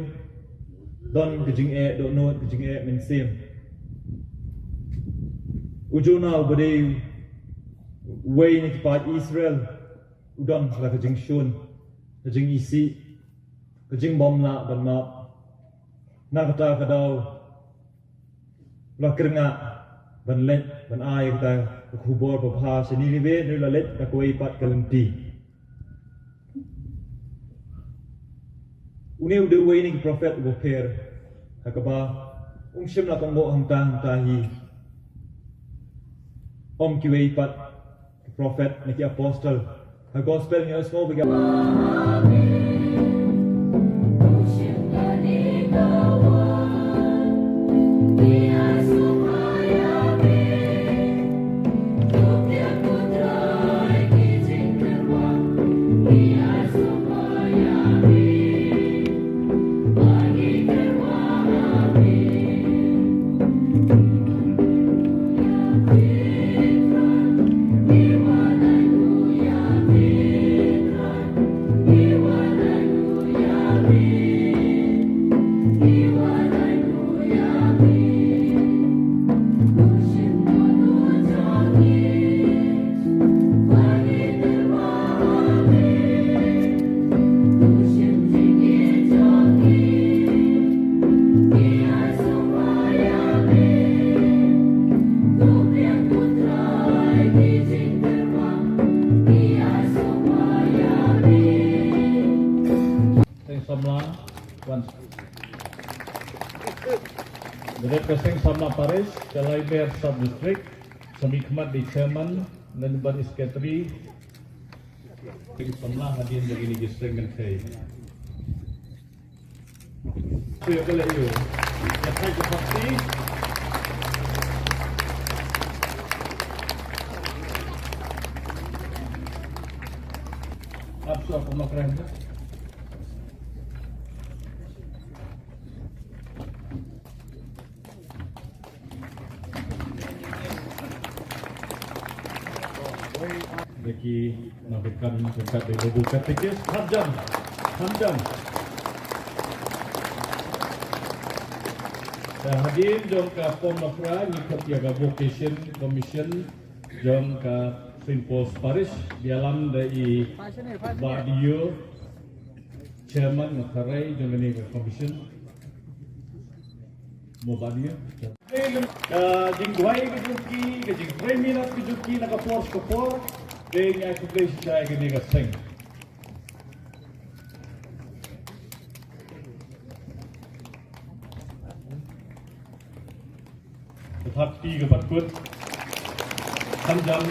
Don ka jingeh dohnud, ka jingeh mynsiem. U Jonah uba dei uwei na ki paid Israel u don la ka jingshun, ka jingisih, ka jingbymlah ban map. Na kata ka daw la kyrngah ban leit ban ai kata ka khubor babha sha Ninive, hynrei la leit da kawei pat ka lynti. Une u dei uwei na ki prophet uba pher ha kaba um shym la kohnguh hangta hangta hi kum kiwei pat ki prophet ne ki apostle. Ha gospel ngi ïohsngew ba ki Seng Samla, wan. Dep ka Seng Samla Parish, ka Laimer Sub District, sa mihkhmat dei chairman, lane bad secretary. Seng Samla hadien ba kine ki seng kynthei. Ïa ka leh ïa u. Ïa ka leh ïa u. Ap shuwa kumno kren. Da ki nongkyrkhu ryngkat bad u katekis, kham jam, kham jam. Te hadien jong ka pom nokra ngi khot ïa ka vocation commission jong ka Saint Paul's Parish, ba ïalam da i Bah Dio, chairman nongkyrkhu jong kane ka commission. Mo Bah Dio. Ka jingduwai ka jong ki, ka jingtrei minot ka jong ki na ka por sha ka por, te ngi ai khublei shai kane ka seng. Ka thap kti ka pat kut. Kham jam.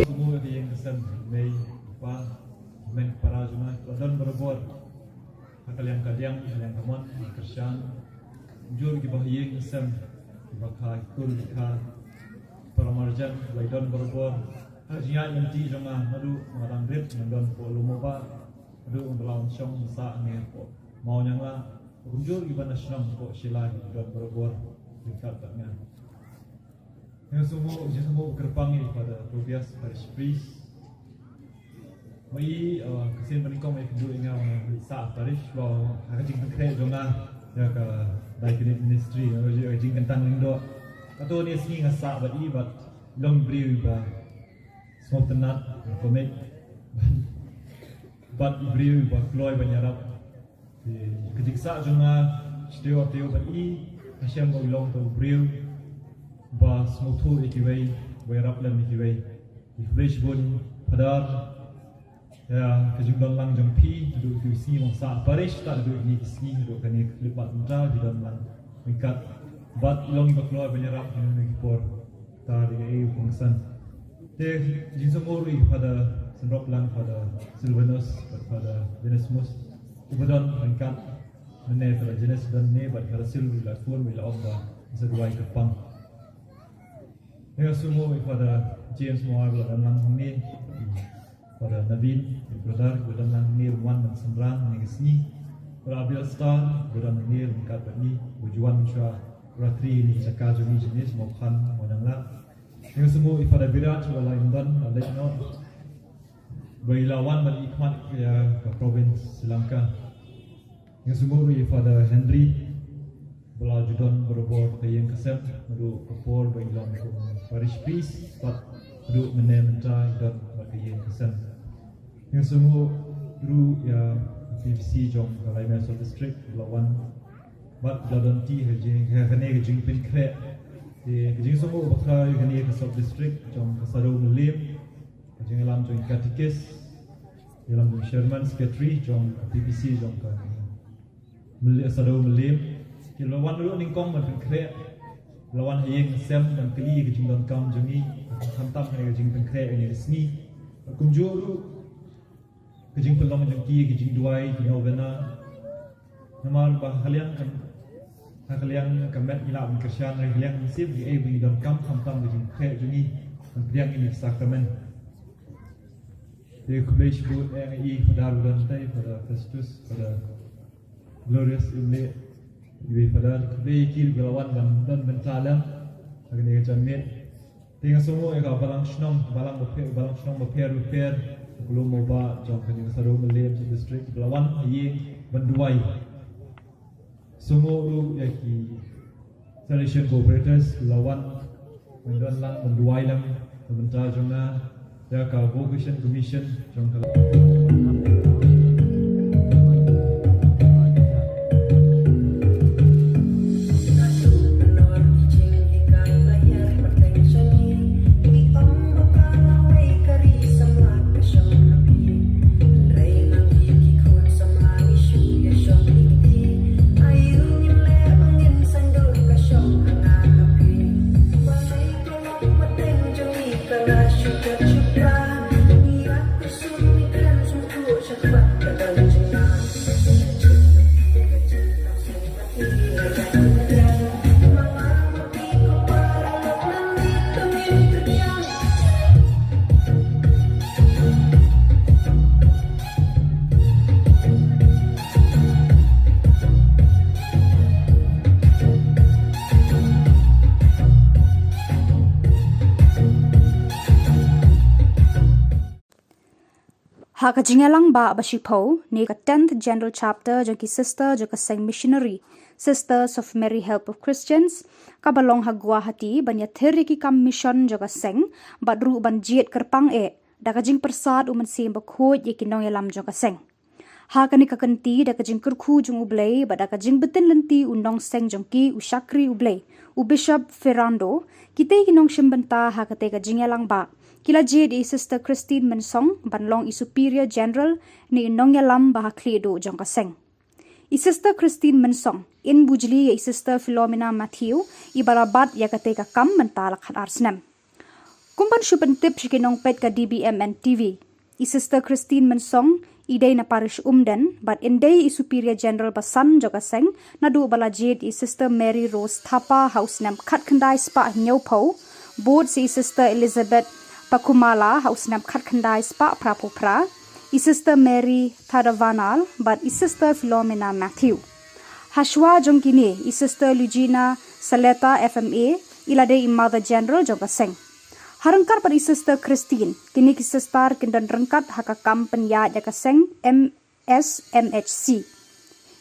Kumjuh ïa ka ïing ka sem, mei, pa, mei para jong nga, la don barabor. Ha ka liang ka diang, ha ka liang ka mon, ha ka kyrshan. Kumjuh ïa kiba ha ïing ha sem, kiba kha, ki kur, ki kha, para marjan, ba ïadon barabor. Ha ka jingïaid lynti jong nga, naduh nga dang rit, nga don hapoh Lum Mawbah. Naduh nga la wan shong, nga sah hangne hapoh Mawniangla. Kumjuh ïa kiba na shnong hapoh Shillai, ki don barabor ryngkat bad nga. Nga sngewbha, jingsngewbha kyrpang ïa Father Tobias, Parish Priest. Ba i, eh, ka sien ba nyngkong ba i kynduh ïa nga ban sah parish, ba ha ka jingpynkhreh jong nga ïa ka Diaconate Ministry, ïa ka jingkyntang lyngdoh. Kato ne sngi nga sah bad i, bad long briew ba sngewtynnat, commit, bad briew ba kloi ban ïarap. Te ka jingsah jong nga, sha taïew taïew bad i, ha shem ba u long uta u briew ba sngewthuh ïa kiwei, ba ïarap lem ïa kiwei. Te khublei shibun Father ïa ka jingdon lang jong phi, naduh ki sngi ba nga sah parish, tad naduh kine ki sngi, naduh kane ka khyllipmat mynta, phi don lang ryngkat bad i long i ba kloi ban ïarap ha kine ki por. Tad ïa kaei u kongsan. Te jingsngewbha ruh ïa Father Synroplang, Father Silvanus bad Father Dinesmus, kiba don ryngkat mynne. Father Dinesmus don ne, bad Father Sil ruh i la phone, i la ong ba sa duwai kyrpang. Nga sngewbha ïa Father James Mawar ba la don lang hangne, Father Naveen, brother, ba don lang hangne, wan ban synran hangne ka sngi. Father Abel Star ba don hangne ryngkat bad ngi, ba ju wan sha Ratri hangne sha ka jong ngi, jong ngi sha Mawkhan, Mawniangla. Nga sngewbha ïa Father Biraj ba la ïa don, la leit noh, ba i la wan ban ïakhmat ïa ka province Sri Lanka. Nga sngewbha ruh ïa Father Henry ba la ju don barabor ka ïing ka sem, naduh ka por ba i long kum parish priest, bad naduh mynne mynta i don bad ka ïing ka sem. Nga sngewbha ruh ïa P B C jong ka Laimeh Sub District ba la wan bad ba la don ti ha jing, ha kane ka jingpynkhreh. Te ka jingsngewbha bakla ïa kane ka Sub District jong ka Sadoo Mylliem, ka jingïalam jong i Katikis, ïalam jong i Chairman Secretary jong ka P B C jong ka Myll-, Sadoo Mylliem. Ki la wan ruh nyngkong ban pynkhreh, la wan ha ïing ha sem ban kylli ka jingdonkam jong ngi, khamtam kane ka jingpynkhreh kane ka sngi. Kumjuh ruh ka jingpynlong jong ki, ka jingduwai, ki novena. Namar ba ha ka liang ka, ha ka liang ka met ngi lah ban kyrshan, ha ka liang ka mynsiem, kiei ba ngi donkam, khamtam ka jingpynkhreh jong ngi ban pdiang ïa kine ki sakramen. Te khublei shibun, eh, ïa i Father ba don tei, Father Festus, Father Glorious Imleh, iwei i Father, khublei ïa ki ba la wan ban don bynta lem ha kane ka janmiet. Te nga sngewbha ïa ka balang shnong, balang bapher, balang shnong bapher bapher, Lum Mawbah jong kane ka Sadoo Mylliem Sub District, ba la wan ha ïing ban duwai. Sngewbha ruh ïa ki Salvation Cooperators ba la wan ban don lang ban duwai lang na bynta jong nga, ïa ka Vocation Commission jong ka. Ha ka jingïalang ba, ba shiphew ne ka tenth General Chapter jong ki Sister jong ka Seng Missionary Sisters of Mary Help of Christians, kaba long ha Guwahati, ban ïathir ïa ki kam mission jong ka seng bad ruh ban jied kyrpang eh da ka jingpyrsad u Mynsiem Bakhuid ïa ki nongïalam jong ka seng. Ha kane ka kynti da ka jingkyrkhu jong U Blei bad da ka jingbtin lynti u nongseng jong ki u shakri U Blei, u Bishop Ferrando, kitei ki nongshim bynta ha katei ka jingïalang bah ki la jied ïa i Sister Christine Mynsong ban long i Superior General ne i nongïalam ba ha khlieh duh jong ka seng. I Sister Christine Mynsong in bujli ïa i Sister Philomena Matthew, i ba la bat ïa katei ka kam mynta la khatar snem. Kum ban shu pyntip sha ki nongpeit ka D B M N T V, i Sister Christine Mynsong i dei na parish Umden bad in dei i Superior General ba san jong ka seng naduh ba la jied i Sister Mary Rose Thapa ha u snem khatkhyndai spah hynñiewphew, bud sa i Sister Elizabeth Pakumala ha u snem khatkhyndai spah phraphew phra, i Sister Mary Thadavanal bad i Sister Philomena Matthew. Hashwa jong kine, i Sister Lugina Saleta F M A i la dei i Mother General jong ka seng. Ha ryngkat bad i Sister Christine, kine ki sister kin don ryngkat ha ka kam pynïaid ïa ka seng M S M H C.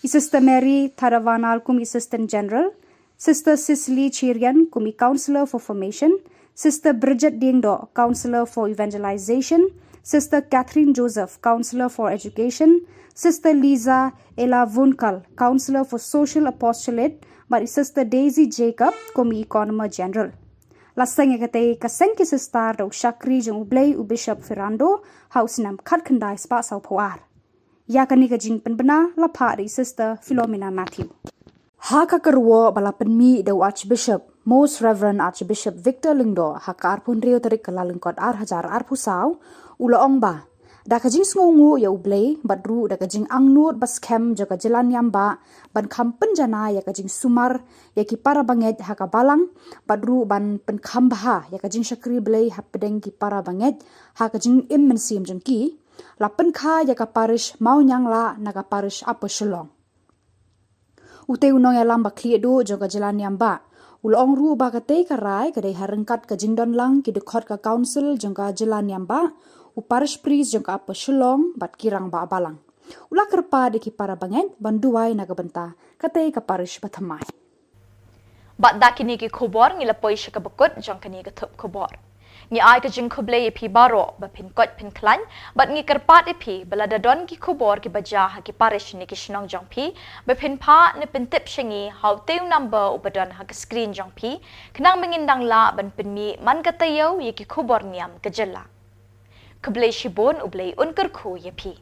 I Sister Mary Thadavanal kum i Assistant General, Sister Cicely Chirian kum i Counselor for Formation, Sister Bridget Diengdoh, Counselor for Evangelization, Sister Catherine Joseph, Counselor for Education, Sister Liza Ella Vunkal, Counselor for Social Apostolate, bad i Sister Daisy Jacob kum i Economer General. La seng ïa katei ka seng ki sister da u shakri jong U Blei u Bishop Ferrando ha u snem khatkhyndai spah sawphew ar. Ïa kane ka jingpynbna la phah da i Sister Philomena Matthew. Ha ka kyrwoh ba la pynmih da u Archbishop, Most Reverend Archbishop Victor Lyngdoh, ha ka arphew hynriew tarik Kyllalyngkot ar hajar arphew saw, u la ong ba da ka jingsngewnguh ïa U Blei bad ruh da ka jingangnud ba skhem jong ka jylla niam bah ban kham pynjanai ïa ka jingsumar ïa ki para bangeit ha ka balang bad ruh ban pynkham bha ïa ka jingshakri Blei hapdeng ki para bangeit ha ka jingim mynsiem jong ki, la pynkha ïa ka parish Mawnianglah na ka parish Upper Shillong. Utei u nongïalam ba khlieh duh jong ka jylla niam bah u la ong ruh ba katei ka rai ka dei ha ryngkat ka jingdon lang ki dkhot ka council jong ka jylla niam bah, u parish priest jong ka Upper Shillong bad ki rangbah balang. U la kyrpad ïa ki para bangeit ban duwai na ka bynta katei ka parish bathymmai. Bad da kine ki khubor ngi la poi sha kaba kut jong kane ka thup khubor. Ngi ai ka jingkhublei ïa phi baroh ba phin koit phin khlaiñ, bad ngi kyrpad ïa phi ba lada don ki khubor kiba jia ha ki parish ne ki shnong jong phi, ba phin phah ne pyntip sha ngi ha utei u number uba don ha ka screen jong phi, khnang ba ngin dang lah ban pynmih man ka taïew ïa ki khubor niam ka jylla. Khublei shibun, U Blei un kyrkhu ïa phi.